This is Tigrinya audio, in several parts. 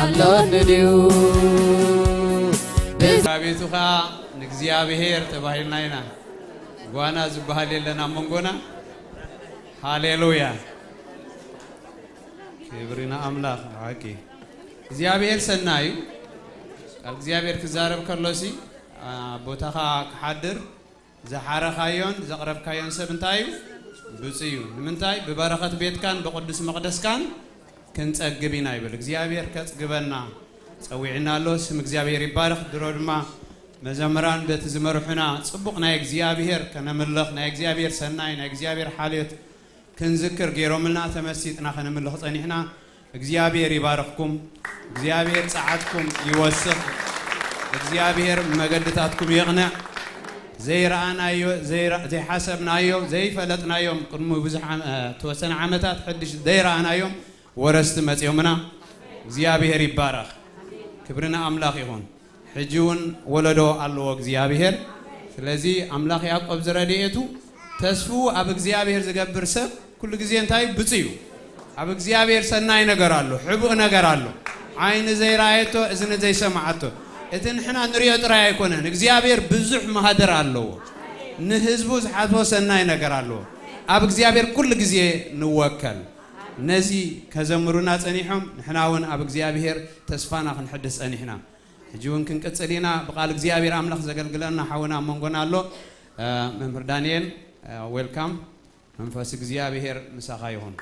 ኣሎኒ ድዩ? ቤቱ ኸዓ ንእግዚኣብሔር ተባሂልና ኢና። ጓና ዝበሃል የለን ኣብ መንጎና። ሃሌሉያ። ክብሪ ንኣምላኽ። ሓቂ እግዚኣብሔር ሰናይ እዩ። ቃል እግዚኣብሔር ክዛረብ ከሎሲ፣ ኣ፣ ቦታኻ ክሓድር ዝሓረኻዮን ዘቕረብካዮን ሰብ እንታይ እዩ? ብፁዕ እዩ። ንምንታይ? ብበረኸት ቤትካን ብቕዱስ መቕደስካን ክንጸግብ ኢና ይብል። እግዚኣብሔር ከጽግበና ጸዊዕና ኣሎ። ስም እግዚኣብሔር ይባረኽ። ድሮ ድማ መዘምራን በቲ ዝመርሑና ጽቡቕ ናይ እግዚኣብሔር ከነምልኽ፣ ናይ እግዚኣብሔር ሰናይ፣ ናይ እግዚኣብሔር ሓልዮት ክንዝክር ገይሮምልና ተመሲጥና ከነምልኽ ጸኒሕና። እግዚኣብሔር ይባርኽኩም። እግዚኣብሔር ጸዓትኩም ይወስኽ። እግዚኣብሔር መገድታትኩም የቕንዕ። ዘይረኣናዮ፣ ዘይረ-፣ ዘይሓሰብናዮ፣ ዘይፈለጥናዮም ቅድሚ ብዙሕ ዓመ-፣ ተወሰነ ዓመታት ሕድሽ ዘይረኣናዮም ወረስቲ መጺኦምና። እግዚኣብሔር ይባረኽ። ክብሪ ንኣምላኽ ይኹን። ሕጂ እውን ወለዶ ኣለዎ እግዚኣብሔር። ስለዚ ኣምላኽ ያዕቆብ ዝረድኤቱ ተስፍኡ ኣብ እግዚኣብሔር ዝገብር ሰብ ኩሉ ግዜ እንታይ እዩ? ብፁዕ እዩ። ኣብ እግዚኣብሔር ሰናይ ነገር ኣሎ፣ ሕቡእ ነገር ኣሎ። ዓይኒ ዘይረኣየቶ፣ እዝኒ ዘይሰማዓቶ። እቲ ንሕና ንሪኦ ጥራይ ኣይኮነን። እግዚኣብሔር ብዙሕ ማህደር ኣለዎ። ንህዝቡ ዝሓስቦ ሰናይ ነገር ኣለዎ። ኣብ እግዚኣብሔር ኩሉ ግዜ ንወከል። ነዚ ከዘምሩና ጸኒሖም፣ ንሕና እውን ኣብ እግዚኣብሔር ተስፋና ክንሕድስ ጸኒሕና። ሕጂ እውን ክንቅጽል ኢና። ብቓል እግዚኣብሔር ኣምላኽ ዘገልግለና ሓውና ኣብ መንጎና ኣሎ። እ፣ መምህር ዳንኤል፣ እ፣ ዌልካም። መንፈስ እግዚኣብሔር ምሳኻ ይኹን።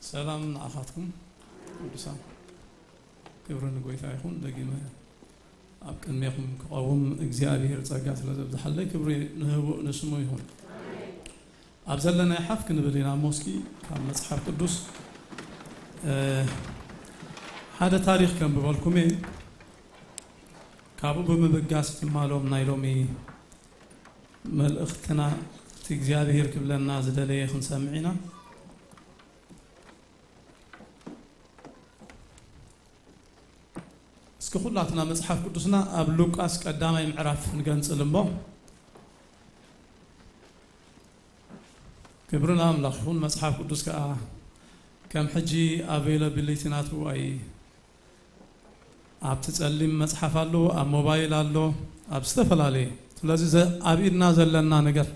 ሰላም ንዓኻትኩም ቅዱሳን። ክብሪ ንጎይታ ይኹን። ደጊመ ኣብ ቅድሜኹም ክቐውም እግዚኣብሔር ጸጋ ስለ ዘብዝሓለይ ክብሪ ንህቡእ ንስሙ ይኹን። ኣብ ዘለናይ ሓፍ ክንብል ኢና እሞ እስኪ ካብ መጽሓፍ ቅዱስ፣ እ፣ ሓደ ታሪኽ ከንብበልኩም እየ። ካብኡ ብምብጋስ ድማ ሎም ናይ ሎሚ መልእኽትና እቲ እግዚኣብሔር ክብለና ዝደለየ ክንሰምዕ ኢና። እስኪ ኩላትና መጽሓፍ ቅዱስና ኣብ ሉቃስ ቀዳማይ ምዕራፍ ንገንጽል እሞ፣ ክብሪ ንኣምላኽ ይኹን። መጽሓፍ ቅዱስ ከኣ ከም ሕጂ ኣቬይላቢሊቲ ናቱ ኣይ ኣብቲ ጸሊም መጽሓፍ ኣሎ፣ ኣብ ሞባይል ኣሎ፣ ኣብ ዝተፈላለየ። ስለዚ ዘ-፣ ኣብ ኢድና ዘለና ነገር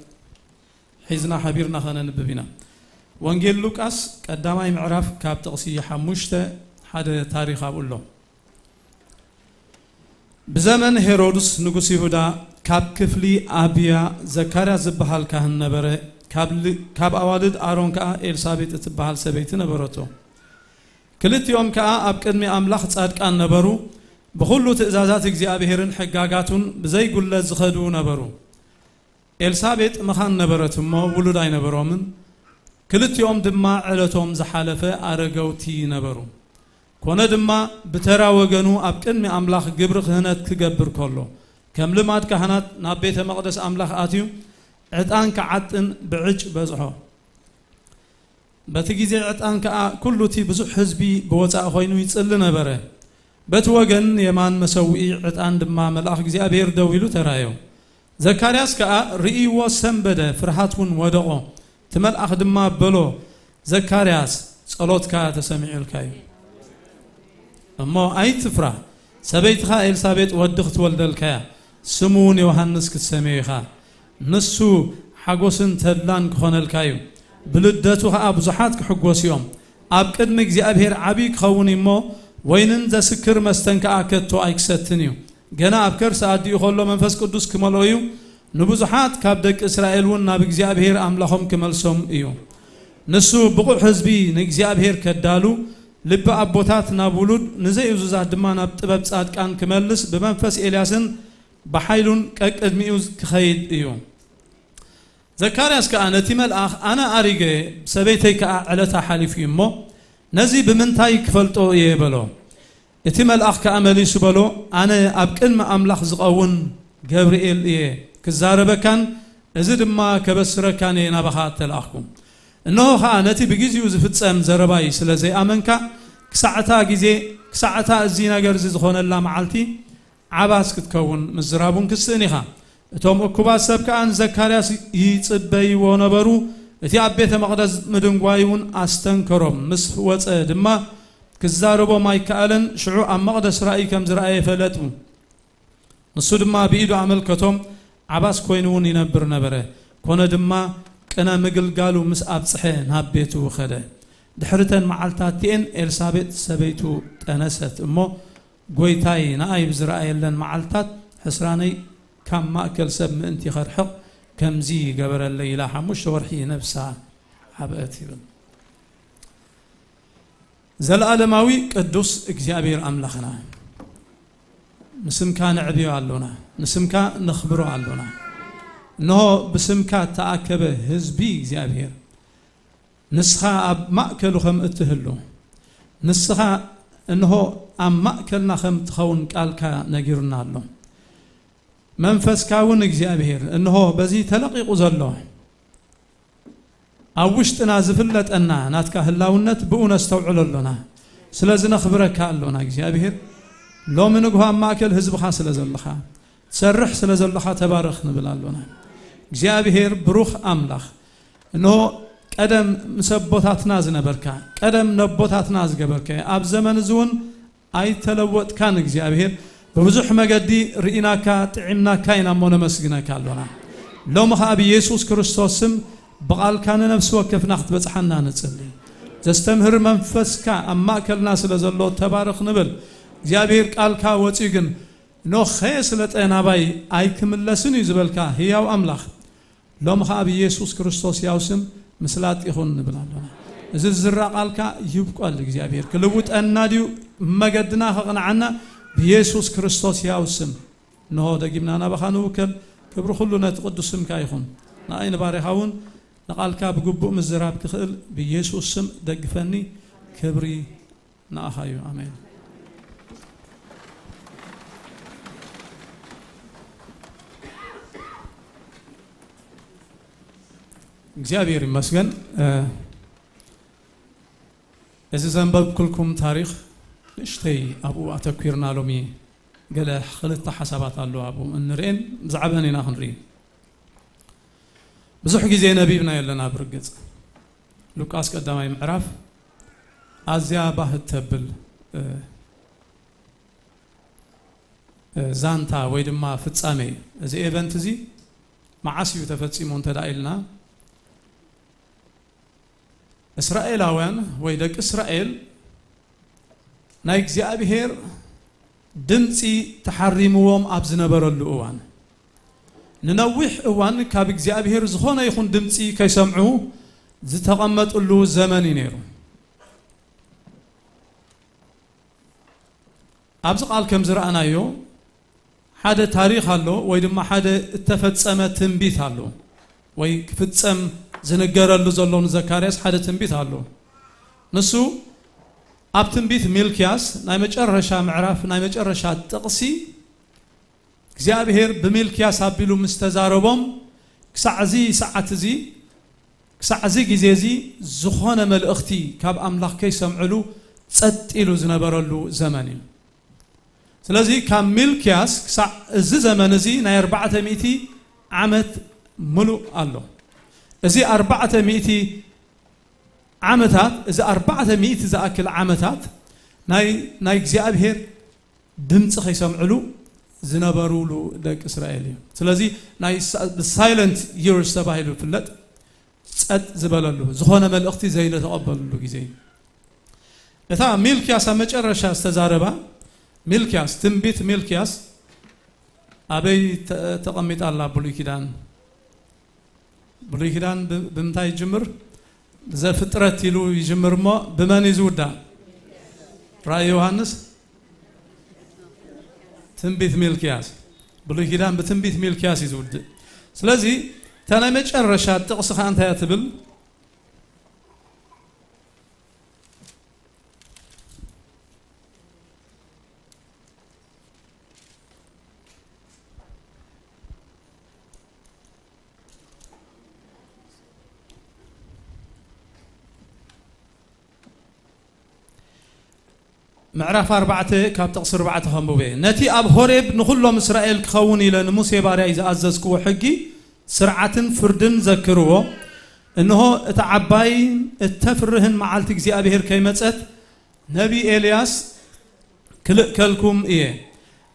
ሒዝና ሓቢርና ከነንብብ ኢና። ወንጌል ሉቃስ ቀዳማይ ምዕራፍ ካብ ጥቕሲ ሓሙሽተ ሓደ ታሪኽ ኣብኡ ኣሎ። ብዘመን ሄሮድስ ንጉስ ይሁዳ ካብ ክፍሊ ኣብያ ዘካርያስ ዝበሃል ካህን ነበረ። ካብ ል-፣ ካብ ኣዋልድ ኣሮን ከኣ ኤልሳቤጥ እትበሃል ሰበይቲ ነበረቶ። ክልቲኦም ከኣ ኣብ ቅድሚ ኣምላኽ ጻድቃን ነበሩ፣ ብኹሉ ትእዛዛት እግዚኣብሔርን ሕጋጋቱን ብዘይጉለት ዝኸዱ ነበሩ። ኤልሳቤጥ መኻን ነበረት እሞ ውሉድ ኣይነበሮምን፣ ክልቲኦም ድማ ዕለቶም ዝሓለፈ ኣረገውቲ ነበሩ። ኮነ ድማ ብተራ ወገኑ ኣብ ቅድሚ ኣምላኽ ግብሪ ክህነት ክገብር ከሎ፣ ከም ልማድ ካህናት ናብ ቤተ መቕደስ ኣምላኽ ኣትዩ ዕጣን ክዓጥን ብዕጭ በጽሖ። በቲ ግዜ ዕጣን ከኣ ኩሉ እቲ ብዙሕ ህዝቢ ብወጻኢ ኮይኑ ይጽሊ ነበረ። በቲ ወገን የማን መሰውኢ ዕጣን ድማ መልኣኽ እግዚኣብሔር ደው ኢሉ ተራእዮ። ዘካርያስ ከኣ ርእይዎ ሰንበደ፣ ፍርሃት እውን ወደቖ። እቲ መልኣኽ ድማ በሎ፣ "ዘካርያስ፣ ጸሎትካ ተሰሚዑልካ እዩ። እሞ ኣይትፍራ፣ ሰበይትኻ ኤልሳቤጥ ወዲ ክትወልደልካ እያ፣ ስሙ እውን ዮሃንስ ክትሰምዮ ኢኻ። ንሱ ሓጎስን ተድላን ክኾነልካ እዩ። ብልደቱ ኸኣ ብዙሓት ክሕጎሱ እዮም። ኣብ ቅድሚ እግዚኣብሔር ዓብዪ ክኸውን እዩ እሞ፣ ወይንን ዘስክር መስተን ከኣ ከቶ ኣይክሰትን እዩ። ገና ኣብ ከርሲ ኣዲኡ ኸሎ መንፈስ ቅዱስ ክመልኦ እዩ። ንብዙሓት ካብ ደቂ እስራኤል እውን ናብ እግዚኣብሔር ኣምላኾም ክመልሶም እዩ። ንሱ ብቑዕ ህዝቢ ንእግዚኣብሔር ከዳሉ፣ ልቢ ኣቦታት ናብ ውሉድ፣ ንዘይእዙዛት ድማ ናብ ጥበብ ጻድቃን ክመልስ ብመንፈስ ኤልያስን ብሓይሉን ቀቅድሚኡ ክኸይድ እዩ።" ዘካርያስ ከኣ ነቲ መልኣኽ፣ "ኣነ ኣሪገ፣ ሰበይተይ ከኣ ዕለታ ሓሊፉ እዩ እሞ፣ ነዚ ብምንታይ ክፈልጦ እየ?" በሎ። እቲ መልኣኽ ከኣ መሊሱ በሎ፣ "ኣነ ኣብ ቅድሚ ኣምላኽ ዝቐውን ገብርኤል እየ፣ ክዛረበካን እዚ ድማ ከበስረካን እየ ናባኻ እተላእኽኩ። እንሆ ኸኣ ነቲ ብግዜኡ ዝፍጸም ዘረባይ ስለ ዘይኣመንካ፣ ክሳዕታ ግዜ፣ ክሳዕታ እዚ ነገር እዚ ዝኾነላ መዓልቲ፣ ዓባስ ክትከውን ምዝራቡን ክስእን ኢኻ። እቶም እኩባት ሰብ ከኣ ንዘካርያስ ይጽበይዎ ነበሩ። እቲ ኣብ ቤተ መቕደስ ምድንጓይ እውን ኣስተንከሮም። ምስ ወጸ ድማ ክዛረቦም ኣይከኣለን። ሽዑ ኣብ መቕደስ ራእይ ከም ዝረኣየ ፈለጡ። ንሱ ድማ ብኢዱ ኣመልከቶም። ዓባስ ኮይኑ እውን ይነብር ነበረ። ኮነ ድማ ቅነ ምግልጋሉ ምስ ኣብጽሐ ናብ ቤቱ ኸደ። ድሕሪ ተን መዓልታት እቲኤን ኤልሳቤጥ ሰበይቱ ጠነሰት እሞ፣ "ጐይታይ ንኣይ ብዝረኣየለን መዓልታት ሕስራነይ ካብ ማእከል ሰብ ምእንቲ ኸርሕቕ ከምዚ ገበረለይ" ኢላ ሓሙሽተ ወርሒ ነብሳ ሓብአት ይብል። ዘለኣለማዊ ቅዱስ እግዚኣብሔር ኣምላኽና፣ ንስምካ ነዕብዮ ኣሎና፣ ንስምካ ነኽብሮ ኣሎና። እንሆ ብስምካ እተኣከበ ህዝቢ እግዚኣብሔር፣ ንስኻ ኣብ ማእከሉ ከም እትህሉ፣ ንስኻ እንሆ ኣብ ማእከልና ከም ትኸውን ቃልካ ነጊሩና ኣሎ። መንፈስካ እውን እግዚኣብሔር እንሆ በዚ ተለቒቑ ዘሎ ኣብ ውሽጥና ዝፍለጠና ናትካ ህላውነት ብኡ ነስተውዕሎ ኣሎና። ስለዚ ነኽብረካ ኣሎና እግዚኣብሔር። ሎሚ ንግሆ ኣብ ማእከል ህዝብኻ ስለ ዘለኻ፣ ትሰርሕ ስለ ዘለኻ ተባረኽ ንብል ኣሎና። እግዚኣብሔር ብሩኽ ኣምላኽ፣ እንሆ ቀደም ምስ ኣቦታትና ዝነበርካ፣ ቀደም ነቦታትና ዝገበርከ፣ ኣብ ዘመን እዚ እውን ኣይተለወጥካን እግዚኣብሔር። ብብዙሕ መገዲ ርኢናካ፣ ጥዒምናካ ኢና እሞ ነመስግነካ ኣሎና። ሎሚ ኸኣ ብየሱስ ክርስቶስ ስም ብቓልካ ንነፍሲ ወከፍና ክትበጽሓና ንጽሊ። ዘስተምህር መንፈስካ ኣብ ማእከልና ስለ ዘሎ ተባረኽ ንብል። እግዚኣብሔር ቃልካ ወጺኡ ግን ኖኸ ስለ ጠናባይ ኣይክምለስን እዩ ዝበልካ ህያው ኣምላኽ። ሎም ኸኣ ብየሱስ ክርስቶስ ያው ስም ምስላጥ ይኹን ንብል ኣሎና። እዚ ዝዝራ ቃልካ ይብቆል እግዚኣብሔር። ክልውጠና ድዩ መገድና ኸቕንዓና ብየሱስ ክርስቶስ ያው ስም። እንሆ ደጊምና ናባኻ ንውከል። ክብሪ ኩሉ ነቲ ቅዱስ ስምካ ይኹን። ንኣይ ንባሪኻ እውን ንቓልካ ብግቡእ ምዝራብ ክኽእል ብየሱስ ስም ደግፈኒ። ክብሪ ንኣኻ እዩ። ኣሜን። እግዚኣብሔር ይመስገን። እ፣ እዚ ዘንበብኩልኩም ታሪኽ ንእሽተይ ኣብኡ ኣተኲርና ሎሚ ገለ ክልተ ሓሳባት ኣለዋ ኣብኡ እንርእን ብዛዕባን ኢና ክንርኢ። ብዙሕ ግዜ ነቢብና የለና ብርግጽ። ሉቃስ ቀዳማይ ምዕራፍ ኣዝያ ባህ እተብል፣ እ፣ እ፣ ዛንታ ወይ ድማ ፍጻሜ እዩ። እዚ ኤቨንት እዚ መዓስ እዩ ተፈጺሙ እንተ ደኣ ኢልና፣ እስራኤላውያን ወይ ደቂ እስራኤል ናይ እግዚኣብሔር ድምፂ ተሓሪምዎም ኣብ ዝነበረሉ እዋን፣ ንነዊሕ እዋን ካብ እግዚኣብሔር ዝኾነ ይኹን ድምፂ ከይሰምዑ ዝተቐመጥሉ ዘመን እዩ ነይሩ። ኣብዚ ቃል ከም ዝረኣናዮ፣ ሓደ ታሪኽ ኣሎ፣ ወይ ድማ ሓደ እተፈጸመ ትንቢት ኣሎ፣ ወይ ክፍጸም ዝንገረሉ ዘሎ ንዘካርያስ ሓደ ትንቢት ኣሎ። ንሱ ኣብ ትንቢት ሚልክያስ ናይ መጨረሻ ምዕራፍ፣ ናይ መጨረሻ ጥቕሲ፣ እግዚኣብሔር ብሚልክያስ ኣቢሉ ምስ ተዛረቦም፣ ክሳዕ እዚ ሰዓት እዚ፣ ክሳዕ እዚ ግዜ እዚ ዝኾነ መልእኽቲ ካብ ኣምላኽ ከይሰምዕሉ ጸጥ ኢሉ ዝነበረሉ ዘመን እዩ። ስለዚ ካብ ሚልክያስ ክሳዕ እዚ ዘመን እዚ ናይ ኣርባዕተ ሚእቲ ዓመት ምሉእ ኣሎ። እዚ ኣርባዕተ ሚእቲ ዓመታት፣ እዚ ኣርባዕተ ሚእቲ ዝኣክል ዓመታት ናይ፣ ናይ እግዚኣብሔር ድምፂ ከይሰምዕሉ ዝነበሩሉ ደቂ እስራኤል እዩ። ስለዚ ናይ ሳ-፣ ሳይለንት ይርስ ተባሂሉ ይፍለጥ፣ ጸጥ ዝበለሉ፣ ዝኾነ መልእኽቲ ዘይተቐበልሉ ግዜ እዩ። እታ ሚልክያስ ኣብ መጨረሻ ዝተዛረባ፣ ሚልክያስ፣ ትንቢት ሚልክያስ ኣበይ ተ-፣ ተቐሚጣ ኣላ? ብሉይ ኪዳን፣ ብሉይ ኪዳን ብ-፣ ብምንታይ ይጅምር? ዘፍጥረት ኢሉ ይጅምር እሞ ብመን እዩ ዝውዳእ? ራእይ ዮሃንስ፣ ትንቢት ሚልክያስ። ብሉይ ኪዳን ብትንቢት ሚልክያስ እዩ ዝውድእ። ስለዚ እታ ናይ መጨረሻ ጥቕሲ ኸኣ እንታይ እያ ትብል? ምዕራፍ ኣርባዕተ ካብ ጥቕሲ ኣርባዕተ ከንብበ። ነቲ ኣብ ሆሬብ ንኹሎም እስራኤል ክኸውን ኢለ ንሙሴ ባርያይ ዝኣዘዝክዎ ሕጊ፣ ስርዓትን ፍርድን ዘክርዎ። እንሆ፣ እታ ዓባይን እተፍርህን መዓልቲ እግዚኣብሔር ከይመጸት፣ ነቢ ኤልያስ ክልእከልኩም እየ።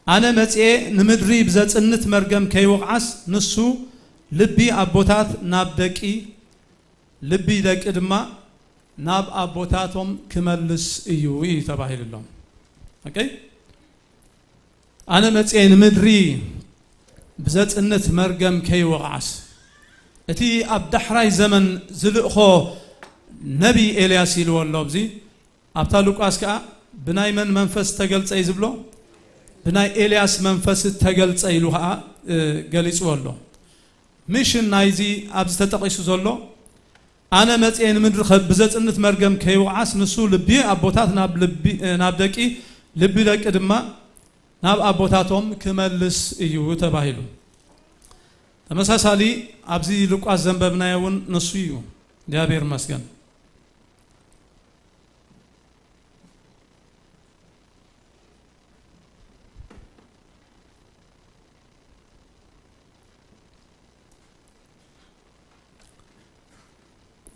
ኣነ መጺኤ ንምድሪ ብዘጽንት መርገም ከይወቕዓስ፣ ንሱ ልቢ ኣቦታት ናብ ደቂ፣ ልቢ ደቂ ድማ ናብ ኣቦታቶም ክመልስ እዩ፣ እዩ ተባሂሉሎም። ኦኬ? ኣነ መጺኤ ንምድሪ ብዘጽንት መርገም ከይወቕዓስ፣ እቲ ኣብ ዳሕራይ ዘመን ዝልእኾ ነቢ ኤልያስ ኢልዎ ኣሎ። ኣብዚ ኣብታ ሉቃስ ከኣ ብናይ መን መንፈስ ተገልጸ እዩ ዝብሎ? ብናይ ኤልያስ መንፈስ ተገልጸ ኢሉ ከኣ፣ እ፣ ገሊጽዎ ኣሎ። ሚሽን ናይዚ ኣብዚ ተጠቒሱ ዘሎ፣ ኣነ መጽኤ ንምድሪ ኸ-፣ ብዘጽንት መርገም ከይወዓስ፣ ንሱ ልቢ ኣቦታት ናብ ልቢ፣ ናብ ደቂ፣ ልቢ ደቂ ድማ ናብ ኣቦታቶም ክመልስ እዩ ተባሂሉ። ተመሳሳሊ ኣብዚ ሉቃስ ዘንበብናዮ እውን ንሱ እዩ። እግዚኣብሔር ይመስገን።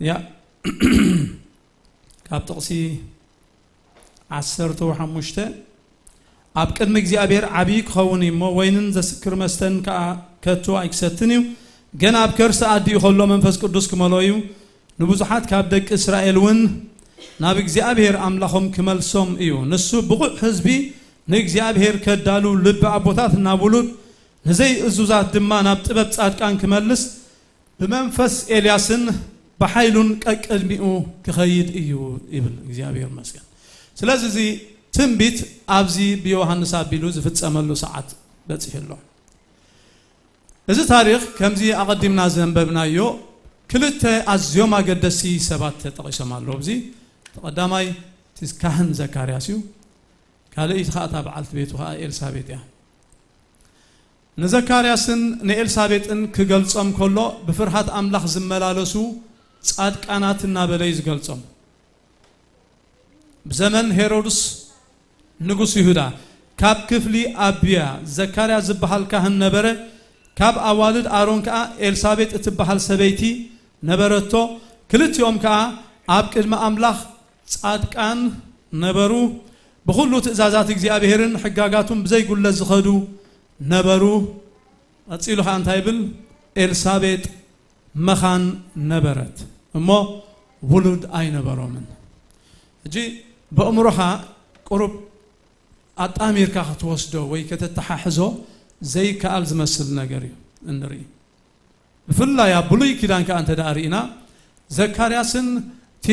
ያ፣ ካብ ጥቕሲ ዓሰርተ ሓሙሽተ፣ ኣብ ቅድሚ እግዚኣብሔር ዓብዪ ክኸውን እዩ እሞ፣ ወይንን ዘስክር መስተን ከኣ ከቶ ኣይክሰትን እዩ። ገና ኣብ ከርሲ ኣዲኡ ከሎ መንፈስ ቅዱስ ክመልኦ እዩ። ንብዙሓት ካብ ደቂ እስራኤል እውን ናብ እግዚኣብሔር ኣምላኾም ክመልሶም እዩ። ንሱ ብቑዕ ህዝቢ ንእግዚኣብሔር ከዳሉ፣ ልቢ ኣቦታት ናብ ውሉድ፣ ንዘይእዙዛት ድማ ናብ ጥበብ ጻድቃን ክመልስ፣ ብመንፈስ ኤልያስን ብሓይሉን ቀቅድሚኡ ክኸይድ እዩ ይብል። እግዚኣብሔር ይመስገን። ስለዚ እዚ ትንቢት ኣብዚ ብዮሃንስ ኣቢሉ ዝፍጸመሉ ሰዓት በጺሑ ኣሎ። እዚ ታሪኽ ከምዚ ኣቐዲምና ዘንበብናዮ ክልተ ኣዝዮም ኣገደስቲ ሰባት ተጠቒሶም ኣለዉ። ኣብዚ እቲ ቀዳማይ እቲ ካህን ዘካርያስ እዩ። ካልኣይቲ ኸኣ እታ በዓልቲ ቤቱ ኸኣ ኤልሳቤጥ እያ። ንዘካርያስን ንኤልሳቤጥን ክገልጾም ከሎ፣ ብፍርሃት ኣምላኽ ዝመላለሱ ጻድቃናት እናበለ እዩ ዝገልጾም። ብዘመን ሄሮድስ ንጉስ ይሁዳ፣ ካብ ክፍሊ ኣቢያ ዘካርያስ ዝበሃል ካህን ነበረ። ካብ ኣዋልድ ኣሮን ከኣ ኤልሳቤጥ እትበሃል ሰበይቲ ነበረቶ። ክልቲኦም ከኣ ኣብ ቅድሚ ኣምላኽ ጻድቃን ነበሩ። ብኹሉ ትእዛዛት እግዚኣብሔርን ሕጋጋቱን ብዘይጉለት ዝኸዱ ነበሩ። ቀጺሉ ኸኣ እንታይ ይብል? ኤልሳቤጥ መኻን ነበረት እሞ ውሉድ ኣይነበሮምን። ሕጂ ብእምሮኻ ቁሩብ ኣጣሚርካ ክትወስዶ ወይ ከተተሓሕዞ ዘይከኣል ዝመስል ነገር እዩ እንርኢ። ብፍላይ ኣብ ብሉይ ኪዳን ከኣ እንተ ደኣ ርኢና፣ ዘካርያስን እቲ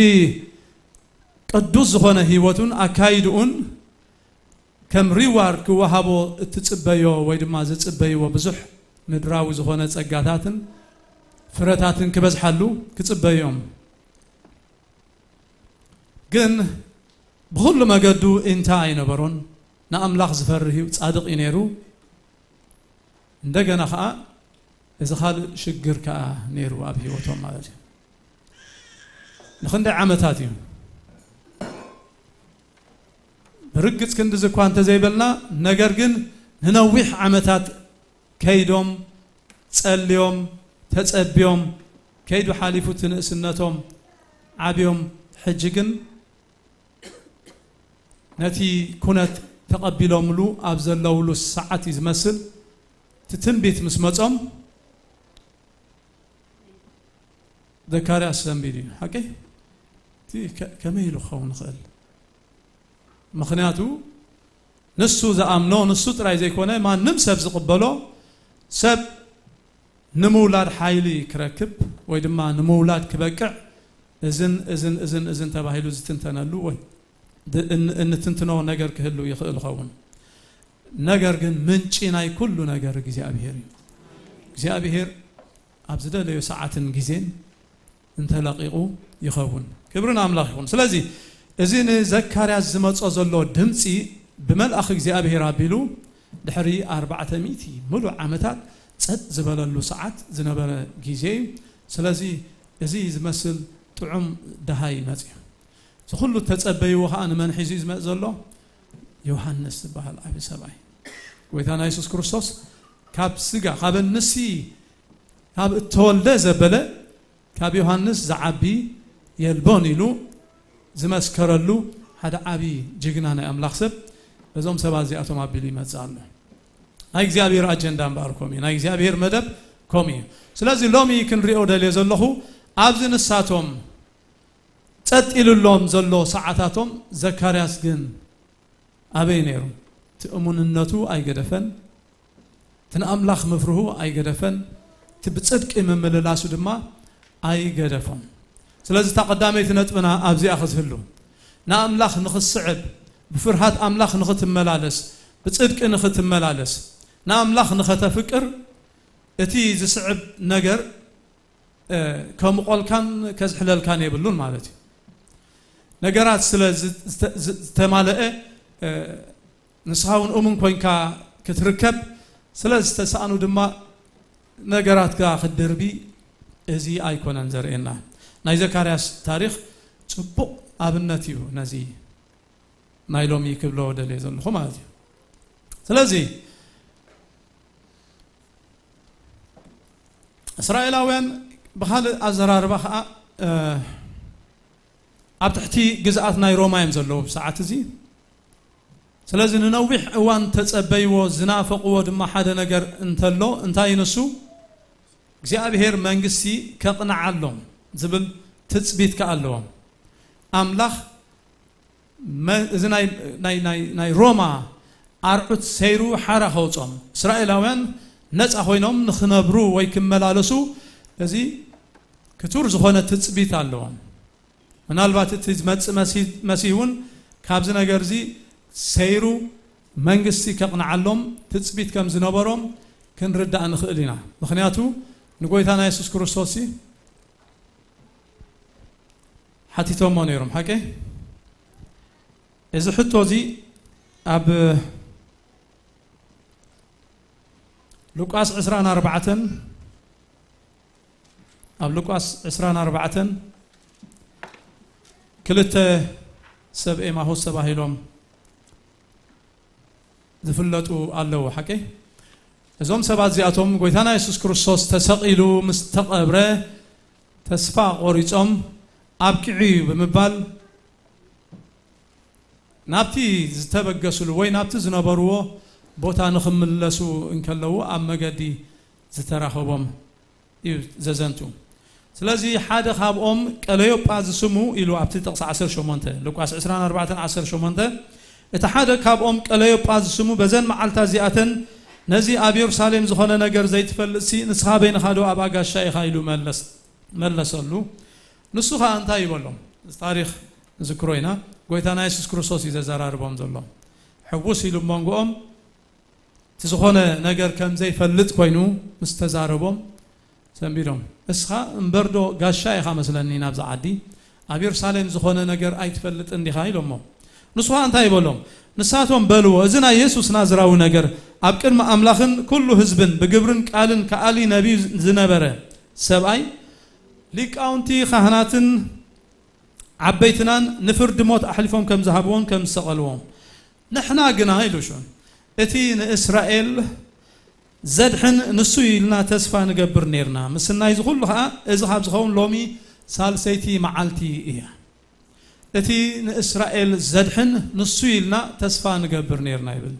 ቅዱስ ዝኾነ ህይወቱን ኣካይድኡን ከም ሪዋርድ ክወሃቦ እትጽበዮ ወይ ድማ ዝጽበይዎ ብዙሕ ምድራዊ ዝኾነ ጸጋታትን ፍረታትን ክበዝሓሉ ክጽበዮም። ግን ብኹሉ መገዱ ኢንታ ኣይነበሮን። ንኣምላኽ ዝፈርህ እዩ፣ ጻድቕ እዩ ነይሩ። እንደገና ኸኣ እዚ ካልእ ሽግር ከኣ ነይሩ ኣብ ህይወቶም ማለት እዩ። ንኽንደይ ዓመታት እዩ? ብርግጽ ክንድዚ እኳ እንተዘይበልና፣ ነገር ግን ንነዊሕ ዓመታት ከይዶም፣ ጸልዮም፣ ተጸብዮም፣ ከይዱ ሓሊፉ እቲ ንእስነቶም፣ ዓብዮም፣ ሕጂ ግን ነቲ ኩነት ተቐቢሎምሉ ኣብ ዘለውሉ ሰዓት እዩ ዝመስል። እቲ ትንቢት ምስ መጾም፣ ዘካርያስ ሰንቢዱ እዩ። ሓቀይ? እቲ ከ-፣ ከመይ ኢሉ ክኸውን ይኽእል? ምኽንያቱ ንሱ ዝኣምኖ፣ ንሱ ጥራይ ዘይኮነ፣ ማንም ሰብ ዝቕበሎ፣ ሰብ ንምውላድ ሓይሊ ክረክብ ወይ ድማ ንምውላድ ክበቅዕ፣ እዝን፣ እዝን፣ እዝን፣ እዝን ተባሂሉ ዝትንተነሉ ወይ ድ-፣ እን-፣ እንትንትኖ ነገር ክህሉ ይኽእል ይኸውን። ነገር ግን ምንጪ ናይ ኩሉ ነገር እግዚኣብሔር እዩ። እግዚኣብሔር ኣብ ዝደለዮ ሰዓትን ግዜን እንተለቂቑ ይኸውን። ክብሪ ንኣምላኽ ይኹን። ስለዚ እዚ ንዘካርያስ ዝመጾ ዘሎ ድምጺ ብመልኣኽ እግዚኣብሔር ኣቢሉ ድሕሪ ኣርባዕተ ሚእቲ ምሉእ ዓመታት ጸጥ ዝበለሉ ሰዓት ዝነበረ ግዜ እዩ። ስለዚ እዚ ዝመስል ጥዑም ደሃይ መጺኡ። እዚ ኩሉ እተጸበይዎ ኸኣ ንመን ሒዙ እዩ ዝመጽእ ዘሎ? ዮሃንስ ዝበሃል ዓቢ ሰብኣይ፣ ጎይታና የሱስ ክርስቶስ ካብ ስጋ፣ ካብ ኣንስቲ ካብ እተወልደ ዘበለ፣ ካብ ዮሃንስ ዝዓቢ የልቦን ኢሉ ዝመስከረሉ ሓደ ዓቢ ጅግና ናይ ኣምላኽ ሰብ፣ በዞም ሰባት እዚኣቶም ኣቢሉ ይመጽእ ኣሎ። ናይ እግዚኣብሔር ኣጀንዳ እምበኣር ከምኡ እዩ። ናይ እግዚኣብሔር መደብ ከምኡ እዩ። ስለዚ ሎሚ ክንሪኦ ደልየ ዘለኹ፣ ኣብዚ ንሳቶም ጸጥ ኢሉሎም ዘሎ ሰዓታቶም፣ ዘካርያስ ግን ኣበይ ነይሩ? እቲ እሙንነቱ ኣይገደፈን፣ እቲ ንኣምላኽ ምፍርሁ ኣይገደፈን፣ እቲ ብጽድቂ ምምልላሱ ድማ ኣይገደፎን። ስለዚ እታ ቀዳመይቲ ነጥብና ኣብዚኣ ክትህሉ፣ ንኣምላኽ ንኽትስዕብ፣ ብፍርሃት ኣምላኽ ንኽትመላለስ፣ ብጽድቂ ንኽትመላለስ፣ ንኣምላኽ ንኸተፍቅር፣ እቲ ዝስዕብ ነገር፣ እ፣ ከምቆልካን ከዝሕለልካን የብሉን ማለት እዩ። ነገራት ስለ ዝ-፣ ዝተ-፣ ዝ-፣ ዝተማልአ፣ እ፣ ንስኻ እውን እሙን ኮይንካ ክትርከብ ስለ ዝተሳእኑ ድማ ነገራትካ ክትድርቢ እዚ ኣይኮነን ዘርእየና። ናይ ዘካርያስ ታሪኽ ጽቡቕ ኣብነት እዩ ነዚ ናይ ሎሚ ክብሎ ደልየ ዘለኹ ማለት እዩ። ስለዚ እስራኤላውያን ብኻልእ ኣዘራርባ ኸኣ፣ እ፣ ኣብ ትሕቲ ግዝኣት ናይ ሮማ እዮም ዘለዉ ብሰዓት እዚ። ስለዚ ንነዊሕ እዋን ተጸበይዎ፣ ዝናፈቕዎ ድማ ሓደ ነገር እንተሎ፣ እንታይ እዩ ንሱ? እግዚኣብሔር መንግስቲ ከቕንዓሎም ዝብል ትጽቢት ከኣ ኣለዎም። ኣምላኽ መ-፣ እዚ ናይ፣ ናይ፣ ናይ፣ ናይ ሮማ ኣርዑት ሰይሩ ሓራ ከውጾም፣ እስራኤላውያን ነጻ ኮይኖም ንኽነብሩ ወይ ክመላለሱ፣ እዚ ክቱር ዝኾነ ትጽቢት ኣለዎም። ምናልባት እቲ ዝመጽእ መሲ-፣ መሲህ እውን ካብዚ ነገር እዚ ሰይሩ መንግስቲ ከቕንዓሎም ትጽቢት ከም ዝነበሮም ክንርዳእ ንኽእል ኢና። ምኽንያቱ ንጎይታና የሱስ ክርስቶስ ሓቲቶሞ ነይሮም። ሓቂ? እዚ ሕቶ እዚ ኣብ ሉቃስ ዕስራን ኣርባዕተን፣ ኣብ ሉቃስ ዕስራን ኣርባዕተን ክልተ ሰብ ኤማሁስ ተባሂሎም ዝፍለጡ ኣለዉ። ሓቂ? እዞም ሰባት እዚኣቶም ጎይታና የሱስ ክርስቶስ ተሰቒሉ ምስ ተቐብረ ተስፋ ቆሪጾም ኣብቂዑ እዩ ብምባል ናብቲ ዝተበገስሉ ወይ ናብቲ ዝነበርዎ ቦታ ንኽምለሱ እንከለዉ ኣብ መገዲ ዝተራኸቦም እዩ ዘዘንቱ። ስለዚ ሓደ ካብኦም ቀለዮጳ ዝስሙ ኢሉ ኣብቲ ጥቕሲ ዓሰርተ ሸሞንተ፣ ሉቃስ ዕስራን ኣርባዕተን ዓሰርተ ሸሞንተ፣ እቲ ሓደ ካብኦም ቀለዮጳ ዝስሙ በዘን መዓልታ እዚኣተን ነዚ ኣብ የሩሳሌም ዝኾነ ነገር ዘይትፈልጥሲ ንስኻ በይንኻ ዶ ኣብ ኣጋሻ ኢኻ ኢሉ መለስ-፣ መለሰሉ። ንሱ ኸኣ እንታይ ይበሎም? እዚ ታሪኽ ንዝክሮ ኢና። ጎይታና የሱስ ክርስቶስ እዩ ዘዘራርቦም ዘሎ። ሕውስ ኢሉ መንጎኦም እቲ ዝኾነ ነገር ከም ዘይፈልጥ ኮይኑ ምስ ተዛረቦም ሰንቢዶም፣ "እስኻ እምበርዶ ጋሻ ኢኻ መስለኒ ናብዛ ዓዲ? ኣብ የሩሳሌም ዝኾነ ነገር ኣይትፈልጥን ዲኻ?" ኢሎሞ። ንሱ ኸኣ እንታይ ይበሎም? ንሳቶም በልዎ፣ "እዚ ናይ የሱስ ናዝራዊ ነገር ኣብ ቅድሚ ኣምላኽን ኩሉ ህዝብን ብግብርን ቃልን ከኣሊ ነቢይ ዝነበረ ሰብኣይ ሊቃውንቲ ካህናትን ዓበይትናን ንፍርዲ ሞት ኣሕሊፎም ከም ዝሃብዎን ከም ዝሰቐልዎን፣ ንሕና ግና" ኢሉ ሽዑ፣ "እቲ ንእስራኤል ዘድሕን ንሱ እዩ ኢልና ተስፋ ንገብር ኔርና። ምስናይ እዚ ኩሉ ኸኣ እዚ ካብ ዝኸውን ሎሚ ሳልሰይቲ መዓልቲ እያ። እቲ ንእስራኤል ዘድሕን ንሱ እዩ ኢልና ተስፋ ንገብር ኔርና" ይብል።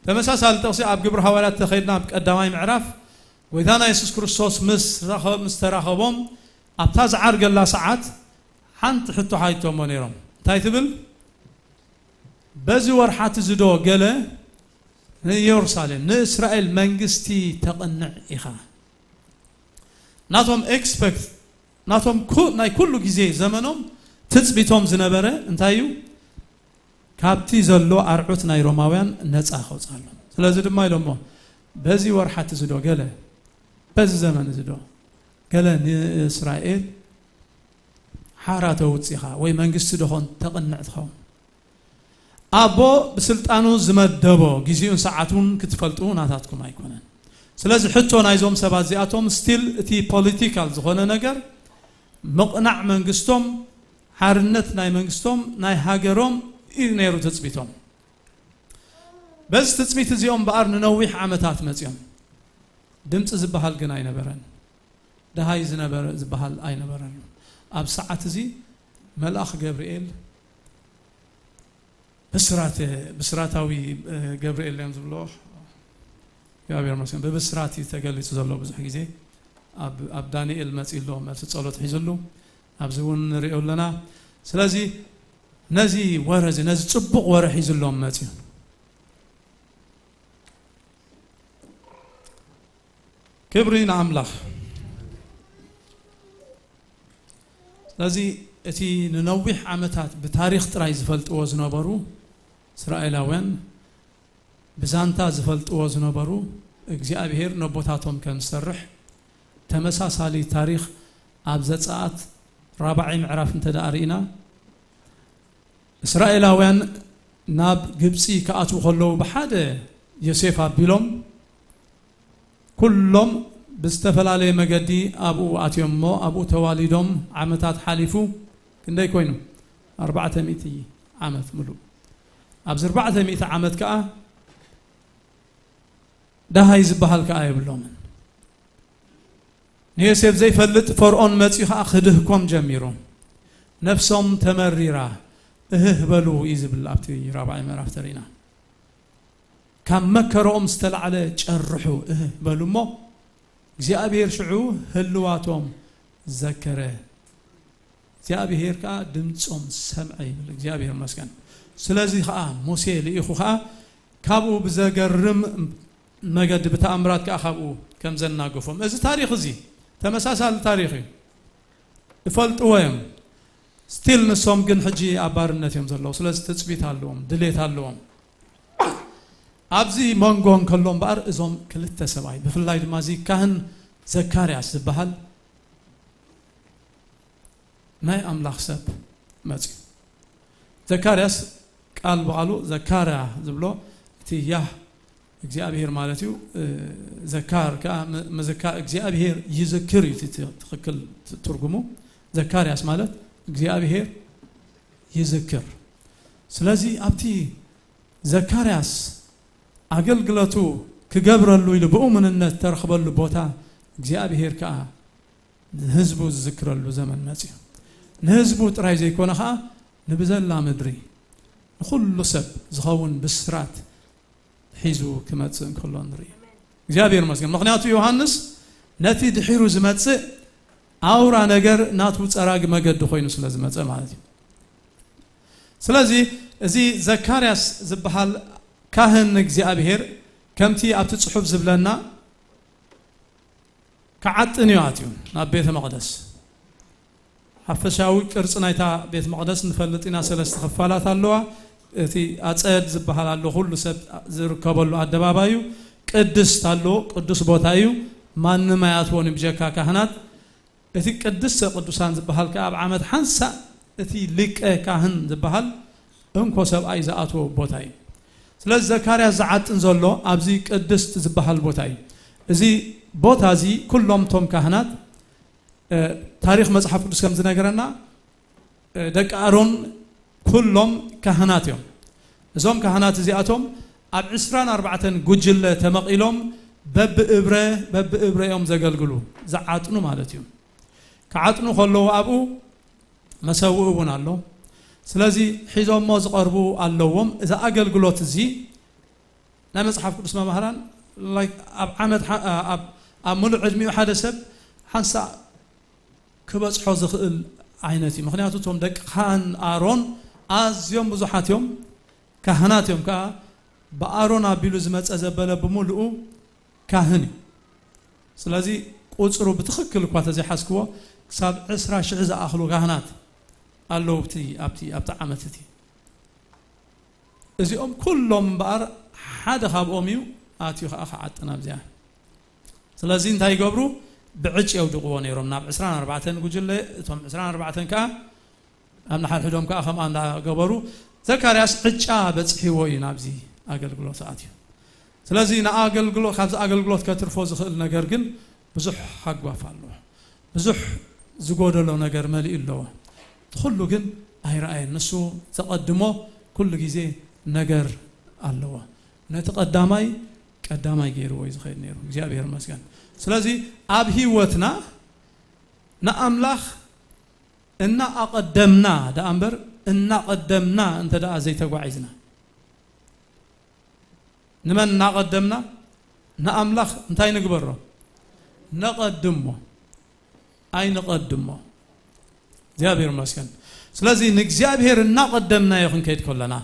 ተመሳሳሊ ጥቕሲ ኣብ ግብሪ ሃዋርያት ተኸይድና ኣብ ቀዳማይ ምዕራፍ ጎይታና የሱስ ክርስቶስ ምስ ረኸ-፣ ምስ ተራኸቦም ኣብታ ዝዓርገላ ሰዓት ሓንቲ ሕቶ ሓቲቶሞ ነይሮም። እንታይ ትብል? "በዚ ወርሓት እዚ ዶ ገለ ንየሩሳሌም፣ ንእስራኤል መንግስቲ ተቕንዕ ኢኻ?" ናቶም ኤክስፐክት፣ ናቶም ኩ-፣ ናይ ኩሉ ግዜ ዘመኖም ትጽቢቶም ዝነበረ እንታይ እዩ? ካብቲ ዘሎ ኣርዑት ናይ ሮማውያን ነጻ ከውጽኣሎም። ስለዚ ድማ ኢሎሞ፣ "በዚ ወርሓት እዚ ዶ ገለ፣ በዚ ዘመን እዚ ዶ ገለ ንእስራኤል ሓራ ተውጽኻ ወይ መንግስቲ ዶ ኾን ተቕንዕ ትኸውን?" ኣቦ ብስልጣኑ ዝመደቦ ግዜኡን ሰዓቱን ክትፈልጡ ናታትኩም ኣይኮነን። ስለዚ ሕቶ ናይዞም ሰባት እዚኣቶም ስቲል እቲ ፖለቲካል ዝኾነ ነገር ምቕናዕ መንግስቶም፣ ሓርነት ናይ መንግስቶም፣ ናይ ሃገሮም እዩ ነይሩ ትጽቢቶም። በዚ ትጽቢት እዚኦም እምበኣር ንነዊሕ ዓመታት መጺኦም። ድምጺ ዝበሃል ግን ኣይነበረን። ደሃይ ዝነበረ ዝበሃል ኣይነበረን። ኣብ ሰዓት እዚ መልኣኽ ገብርኤል ብስራት፣ ብስራታዊ፣ እ፣ ገብርኤል እዮም ዝብሎ። እግዚኣብሔር ይመስገን። ብብስራት እዩ ተገሊጹ ዘሎ ብዙሕ ግዜ። ኣብ፣ ኣብ ዳንኤል መጺኡ ኣሎ፣ መልሲ ጸሎት ሒዙሉ። ኣብዚ እውን ንሪኦ ኣለና። ስለዚ ነዚ ወረ እዚ፣ ነዚ ጽቡቕ ወረ ሒዙሎም መጺኡ። ክብሪ ንኣምላኽ። ስለዚ እቲ ንነዊሕ ዓመታት ብታሪኽ ጥራይ ዝፈልጥዎ ዝነበሩ እስራኤላውያን፣ ብዛንታ ዝፈልጥዎ ዝነበሩ፣ እግዚኣብሔር ነቦታቶም ከም ዝሰርሕ ተመሳሳሊ ታሪኽ ኣብ ዘጸኣት ራብዓይ ምዕራፍ እንተ ደኣ ርኢና፣ እስራኤላውያን ናብ ግብጺ ክኣትዉ ከለዉ ብሓደ ዮሴፍ ኣቢሎም፣ ኩሎም ብዝተፈላለየ መገዲ ኣብኡ ኣትዮም እሞ፣ ኣብኡ ተዋሊዶም፣ ዓመታት ሓሊፉ። ክንደይ ኮይኑ? ኣርባዕተ ሚእቲ ዓመት ምሉእ። ኣብዚ ኣርባዕተ ሚእቲ ዓመት ከኣ ደሃይ ዝበሃል ከኣ የብሎምን። ንዮሴፍ ዘይፈልጥ ፈርዖን መጺኡ ከኣ ክድህኮም ጀሚሩ። ነፍሶም ተመሪራ፣ እህህ በሉ እዩ ዝብል ኣብቲ ራብዓይ ምዕራፍ ተሪእና። ካብ መከረኦም ዝተላዕለ ጨርሑ እህ በሉ እሞ፣ እግዚኣብሔር ሽዑ ህልዋቶም ዘከረ። እግዚኣብሔር ከኣ ድምጾም ሰምዐ ይብል። እግዚኣብሔር ይመስገን። ስለዚ ከኣ ሙሴ ልኢኹ ከኣ ካብኡ ብዘገርም መገዲ ብተኣምራት ከኣ ካብኡ ከም ዘናገፎም። እዚ ታሪኽ እዚ ተመሳሳሊ ታሪኽ እዩ። ይፈልጥዎ እዮም። ስቲል ንሶም ግን ሕጂ ኣብ ባርነት እዮም ዘለዉ። ስለዚ ትጽቢት ኣለዎም፣ ድሌት ኣለዎም። ኣብዚ መንጎ እንከሎ እምበኣር እዞም ክልተ ሰብኣይ፣ ብፍላይ ድማ እዚ ካህን ዘካርያስ ዝበሃል ናይ ኣምላኽ ሰብ መጺኡ። ዘካርያስ ቃል ብቓሉ ዘካርያ ዝብሎ እቲ ያህ እግዚኣብሔር ማለት እዩ። እ፣ ዘካር ከኣ ም-፣ ምዝካ-፣ እግዚኣብሔር ይዝክር እዩ እቲ ት-፣ ትኽክል ት-፣ ትርጉሙ። ዘካርያስ ማለት እግዚኣብሔር ይዝክር። ስለዚ ኣብቲ ዘካርያስ ኣገልግሎቱ ክገብረሉ ኢሉ ብእሙንነት ተረኽበሉ ቦታ እግዚኣብሔር ከኣ ንህዝቡ ዝዝክረሉ ዘመን መጺኡ። ንህዝቡ ጥራይ ዘይኮነ ኸኣ ንብዘላ ምድሪ ንኹሉ ሰብ ዝኸውን ብስራት ሒዙ ክመጽእ እንከሎ ንርኢ። እግዚኣብሔር ይመስገን። ምኽንያቱ ዮሃንስ ነቲ ድሒሩ ዝመጽእ ኣውራ ነገር ናቱ ጸራጊ መገዲ ኮይኑ ስለ ዝመጸ ማለት እዩ። ስለዚ እዚ ዘካርያስ ዝበሃል ካህን እግዚኣብሔር ከምቲ ኣብቲ ጽሑፍ ዝብለና ክዓጥን እዩ ኣትዩ ናብ ቤተ መቕደስ። ሓፈሻዊ ቅርጺ ናይታ ቤት መቕደስ ንፈልጥ ኢና፣ ሰለስተ ክፋላት ኣለዋ። እቲ ኣጸድ ዝበሃል ኣሎ፣ ኩሉ ሰብ ዝርከበሉ ኣደባባይ እዩ። ቅድስት ኣሎ፣ ቅዱስ ቦታ እዩ፣ ማንም ኣይኣትዎን እዩ ብጀካ ካህናት። እቲ ቅድስተ ቅዱሳን ዝበሃል ከኣ ኣብ ዓመት ሓንሳእ እቲ ሊቀ ካህን ዝበሃል እንኮ ሰብኣይ ዝኣትዎ ቦታ እዩ። ስለዚ ዘካርያስ ዝዓጥን ዘሎ ኣብዚ ቅድስት ዝበሃል ቦታ እዩ። እዚ ቦታ እዚ ኩሎም እቶም ካህናት፣ እ፣ ታሪኽ መጽሓፍ ቅዱስ ከም ዝነገረና፣ እ፣ ደቂ ኣሮን ኩሎም ካህናት እዮም። እዞም ካህናት እዚኣቶም ኣብ ዕስራን ኣርባዕተን ጉጅለ ተመቒሎም በብእብረ፣ በብእብረ እዮም ዘገልግሉ፣ ዝዓጥኑ ማለት እዩ። ክዓጥኑ ከለዉ ኣብኡ መሰውኢ እውን ኣሎ። ስለዚ ሒዞሞ ዝቐርቡ ኣለዎም። እዚ ኣገልግሎት እዚ ናይ መጽሓፍ ቅዱስ መማህራን፣ ላይክ፣ ኣብ ዓመት ሓ-፣ ኣብ፣ ኣብ ምሉእ ዕድሚኡ ሓደ ሰብ ሓንሳእ ክበጽሖ ዝኽእል ዓይነት እዩ። ምኽንያቱ እቶም ደቂ ካህን ኣሮን ኣዝዮም ብዙሓት እዮም። ካህናት እዮም ከኣ። ብኣሮን ኣቢሉ ዝመጸ ዘበለ ብምሉኡ ካህን እዩ። ስለዚ ቁጽሩ ብትኽክል እኳ ተዘይሓዝክዎ፣ ክሳብ ዕስራ ሽሕ ዝኣኽሉ ካህናት ኣለዉ ኣብቲ፣ ኣብቲ፣ ኣብቲ ዓመት እቲ። እዚኦም ኩሎም እምበኣር ሓደ ካብኦም እዩ ኣትዩ ኸኣ ክዓጥን ኣብዚኣ። ስለዚ እንታይ ይገብሩ? ብዕጭ የውድቕዎ ነይሮም። ናብ ዕስራን ኣርባዕተን ጉጅለ፣ እቶም ዕስራን ኣርባዕተን ከኣ ኣብ ንሓድሕዶም ከኣ ከምኣ እንዳገበሩ፣ ዘካርያስ ዕጫ በጽሕዎ እዩ ናብዚ ኣገልግሎት ኣትዩ። ስለዚ ንኣገልግሎ-፣ ካብዚ ኣገልግሎት ከትርፎ ዝኽእል ነገር ግን ብዙሕ ሃጓፍ ኣለዎ። ብዙሕ ዝጎደሎ ነገር መሊኡ ኣለዎ። እቲ ኩሉ ግን ኣይረኣየን። ንሱ ዘቐድሞ ኩሉ ግዜ ነገር ኣለዎ። ነቲ ቀዳማይ ቀዳማይ ገይርዎ እዩ ዝኸይድ ነይሩ። እግዚኣብሔር ይመስገን። ስለዚ ኣብ ህይወትና ንኣምላኽ እናኣቐደምና ደኣ እምበር፣ እናቐደምና እንተ ደኣ ዘይተጓዒዝና፣ ንመን እናቐደምና? ንኣምላኽ እንታይ ንግበሮ? ነቐድሞ። ኣይንቐድሞ። እግዚኣብሔር ይመስገን። ስለዚ ንእግዚኣብሔር እናቐደምናዮ ክንከይድ ከለና፣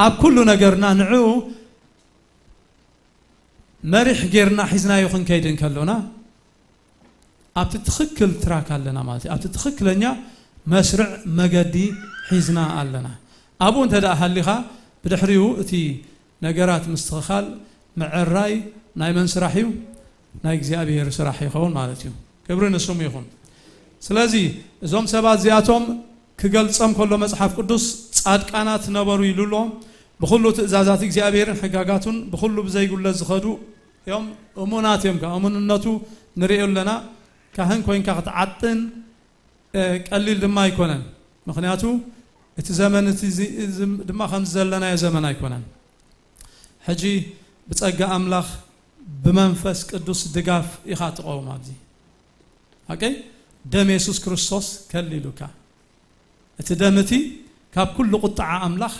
ኣብ ኩሉ ነገርና ንዕኡ መሪሕ ጌርና ሒዝናዮ ክንከይድ እንከሎና፣ ኣብቲ ትኽክል ትራክ ኣለና ማለት እዩ። ኣብቲ ትኽክለኛ መስርዕ መገዲ ሒዝና ኣለና። ኣብኡ እንተ ደኣ ሃሊኻ፣ ብድሕሪኡ እቲ ነገራት ምስትኽኻል፣ ምዕራይ ናይ መን ስራሕ እዩ? ናይ እግዚኣብሔር ስራሕ ይኸውን ማለት እዩ። ክብሪ ንስሙ ይኹን። ስለዚ እዞም ሰባት እዚኣቶም ክገልጾም ከሎ መጽሓፍ ቅዱስ ጻድቃናት ነበሩ ኢሉ ኣሎ። ብኹሉ ትእዛዛት እግዚኣብሔርን ሕጋጋቱን ብኹሉ ብዘይጉለት ዝኸዱ እዮም። እሙናት እዮም። ካብ እሙንነቱ ንርእዮ ኣለና። ካህን ኮይንካ ክትዓጥን፣ እ፣ ቀሊል ድማ ኣይኮነን። ምኽንያቱ እቲ ዘመን እቲ እዚ፣ እዚ ድማ ከምዚ ዘለናዮ ዘመን ኣይኮነን። ሕጂ ብጸጋ ኣምላኽ ብመንፈስ ቅዱስ ድጋፍ ኢኻ ትቐውም ኣብዚ። ኦኬ? ደም የሱስ ክርስቶስ ከሊሉካ። እቲ ደም እቲ ካብ ኩሉ ቁጥዓ ኣምላኽ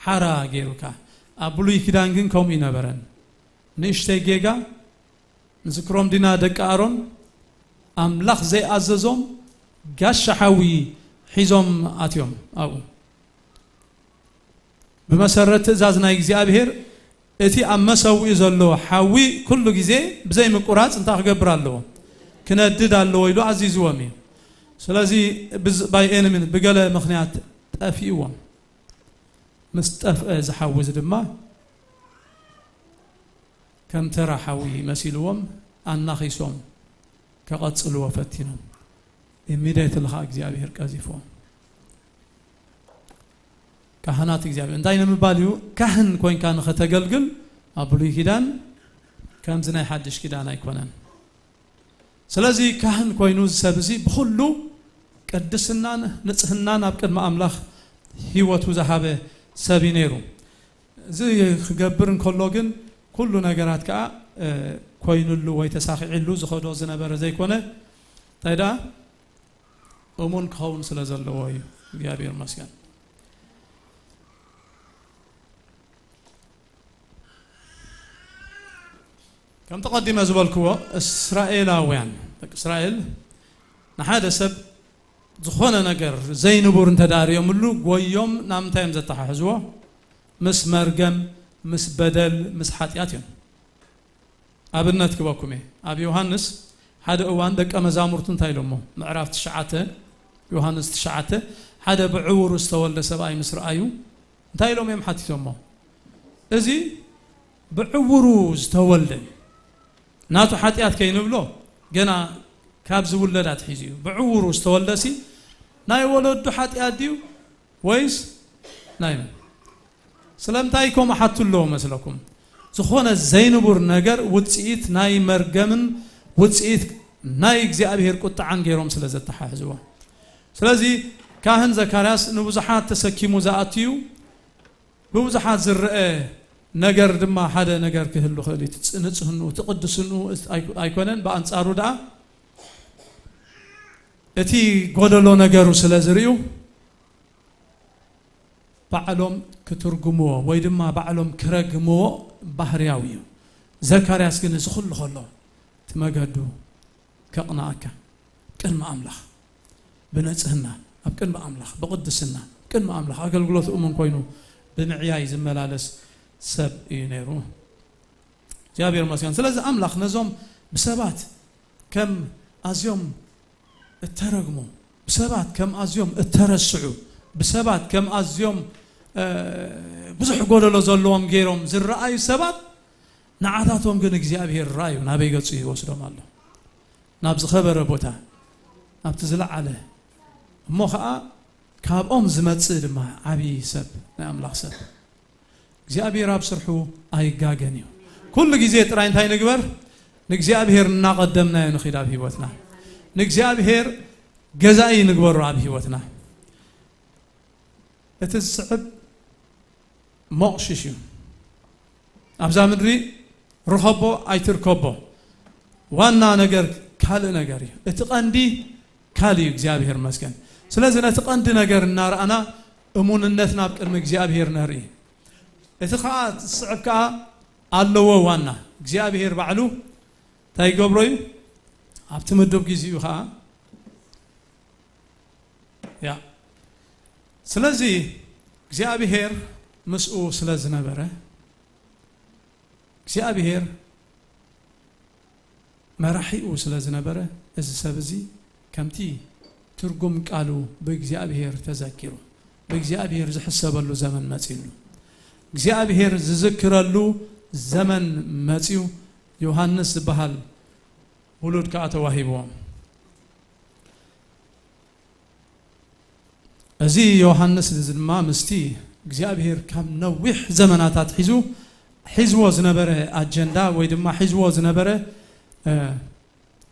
ሓራ ገይሩካ። ኣብ ብሉይ ኪዳን ግን ከምኡ ይነበረን። ንእሽተይ ጌጋ ንዝክሮም ዲና ደቂ ኣሮን? ኣምላኽ ዘይኣዘዞም ጋሻ ሓዊ ሒዞም ኣትዮም ኣብኡ። ብመሰረት ትእዛዝ ናይ እግዚኣብሔር እቲ ኣብ መሰውኢ ዘሎ ሓዊ ኩሉ ግዜ ብዘይ ምቁራጽ እንታይ ክገብር ኣለዎ? ክነድድ ኣለዎ ኢሉ ኣዚዝዎም እዩ። ስለዚ ብዝ-፣ by enemy ብገለ ምኽንያት ጠፊእዎም። ምስ ጠፍአ እዚ ሓዊ እዚ ድማ ከም ተራ ሓዊ መሲልዎም ኣናኺሶም ከቐጽልዎ ፈቲኖም። Immediately ኸኣ እግዚኣብሔር ቀዚፍዎም። ካህናት እግዚኣብሔር እንታይ ንምባል እዩ? ካህን ኮይንካ ንኸተገልግል ኣብ ብሉይ ኪዳን ከምዚ ናይ ሓድሽ ኪዳን ኣይኮነን። ስለዚ ካህን ኮይኑ እዚ ሰብ እዚ ብኹሉ ቅድስናን ንጽህናን ኣብ ቅድሚ ኣምላኽ ህይወቱ ዝሃበ ሰብ እዩ ነይሩ። እዚ ክገብር እንከሎ ግን ኩሉ ነገራት ከኣ፣ እ፣ ኮይኑሉ ወይ ተሳኺዕሉ ዝኸዶ ዝነበረ ዘይኮነ፣ እንታይ ደኣ እሙን ክኸውን ስለ ዘለዎ እዩ። እግዚኣብሔር ይመስገን። ከምቲ ቀዲመ ዝበልክዎ፣ እስራኤላውያን፣ ደቂ እስራኤል፣ ንሓደ ሰብ ዝኾነ ነገር ዘይንቡር እንተ ደኣ ርእዮምሉ፣ ጎዮም ናብ ምንታይ እዮም ዘተሓሕዝዎ? ምስ መርገም፣ ምስ በደል፣ ምስ ሓጢኣት እዮም። ኣብነት ክበኩም እየ። ኣብ ዮሃንስ ሓደ እዋን ደቀ መዛሙርቱ እንታይ ኢሎሞ? ምዕራፍ ትሽዓተ፣ ዮሃንስ ትሽዓተ፣ ሓደ ብዕውሩ ዝተወልደ ሰብኣይ ምስ ረኣዩ፣ እንታይ ኢሎም እዮም ሓቲቶሞ? እዚ ብዕውሩ ዝተወልደ፣ ናቱ ሓጢኣት ከይንብሎ፣ ገና ካብ ዝውለድ ኣትሒዙ እዩ። ብዕውሩ ዝተወልደሲ ናይ ወለዱ ሓጢኣት ድዩ ወይስ ናይ መን? ስለምንታይ ከምኡ ሓቱ ኣለዎ መስለኩም? ዝኾነ ዘይንቡር ነገር ውጽኢት ናይ መርገምን ውጽኢት ናይ እግዚኣብሔር ቁጥዓን ገይሮም ስለ ዘተሓሕዝዎ። ስለዚ ካህን ዘካርያስ ንብዙሓት ተሰኪሙ ዝኣቱ እዩ። ብብዙሓት ዝረአ ነገር ድማ ሓደ ነገር ክህሉ ክእል እዩ። እቲ ጽ-፣ ንጽህንኡ፣ እቲ ቅድስንኡ እስ-፣ ኣይ-፣ ኣይኮነን። ብኣንጻሩ ደኣ እቲ ጎደሎ ነገሩ ስለ ዝርእዩ ባዕሎም ክትርጉምዎ ወይ ድማ ባዕሎም ክረግምዎ ባህርያዊ እዩ። ዘካርያስ ግን እዚ ኩሉ ከሎ እቲ መገዱ ከቕንኣካ ቅድሚ ኣምላኽ ብንጽህና ኣብ ቅድሚ ኣምላኽ ብቕድስና ኣብ ቅድሚ ኣምላኽ ኣገልግሎት እሙን ኮይኑ ብምዕያይ ዝመላለስ ሰብ እዩ ነይሩ። እግዚኣብሔር ይመስገን። ስለዚ ኣምላኽ ነዞም ብሰባት ከም ኣዝዮም እተረግሙ፣ ብሰባት ከም ኣዝዮም እተረስዑ፣ ብሰባት ከም ኣዝዮም፣ እ፣ ብዙሕ ጎደሎ ዘለዎም ገይሮም ዝረኣዩ ሰባት፣ ንዓታቶም ግን እግዚኣብሔር ራእዩ ናበይ ገጹ ይወስዶም ኣሎ? ናብ ዝኸበረ ቦታ፣ ናብቲ ዝለዓለ። እሞ ኸኣ ካብኦም ዝመጽእ ድማ ዓብዪ ሰብ፣ ናይ ኣምላኽ ሰብ። እግዚኣብሔር ኣብ ስርሑ ኣይጋገን እዩ። ኩሉ ግዜ ጥራይ እንታይ ንግበር? ንእግዚኣብሔር እናቐደምናዮ ንኺድ ኣብ ህይወትና። ንእግዚኣብሔር ገዛኢ ንግበሮ ኣብ ህይወትና። እቲ ዝስዕብ ሞቕሽሽ እዩ። ኣብዛ ምድሪ ርኸቦ ኣይትርከቦ፣ ዋና ነገር ካልእ ነገር እዩ። እቲ ቀንዲ ካልእ እዩ። እግዚኣብሔር ይመስገን። ስለዚ ነቲ ቀንዲ ነገር እናረኣና እሙንነትና ኣብ ቅድሚ እግዚኣብሔር ነርኢ። እቲ ኸዓ ዝስዕብ ከኣ ኣለዎ ዋና እግዚኣብሔር ባዕሉ እንታይ ይገብሮ እዩ? ኣብቲ ምዱብ ግዜኡ ኸዓ ያ ስለዚ እግዚኣብሔር ምስኡ ስለ ዝነበረ እግዚኣብሔር መራሒኡ ስለ ዝነበረ እዚ ሰብ እዚ ከምቲ ትርጉም ቃሉ ብእግዚኣብሔር ተዘኪሩ ብእግዚኣብሔር ዝሕሰበሉ ዘመን መጺሉ እግዚኣብሔር ዝዝክረሉ ዘመን መጺኡ ዮሃንስ ዝበሃል ውሉድ ከኣ ተዋሂብዎም። እዚ ዮሃንስ እዚ ድማ ምስቲ እግዚኣብሔር ካብ ነዊሕ ዘመናት ኣትሒዙ ሒዝዎ ዝነበረ ኣጀንዳ ወይ ድማ ሒዝዎ ዝነበረ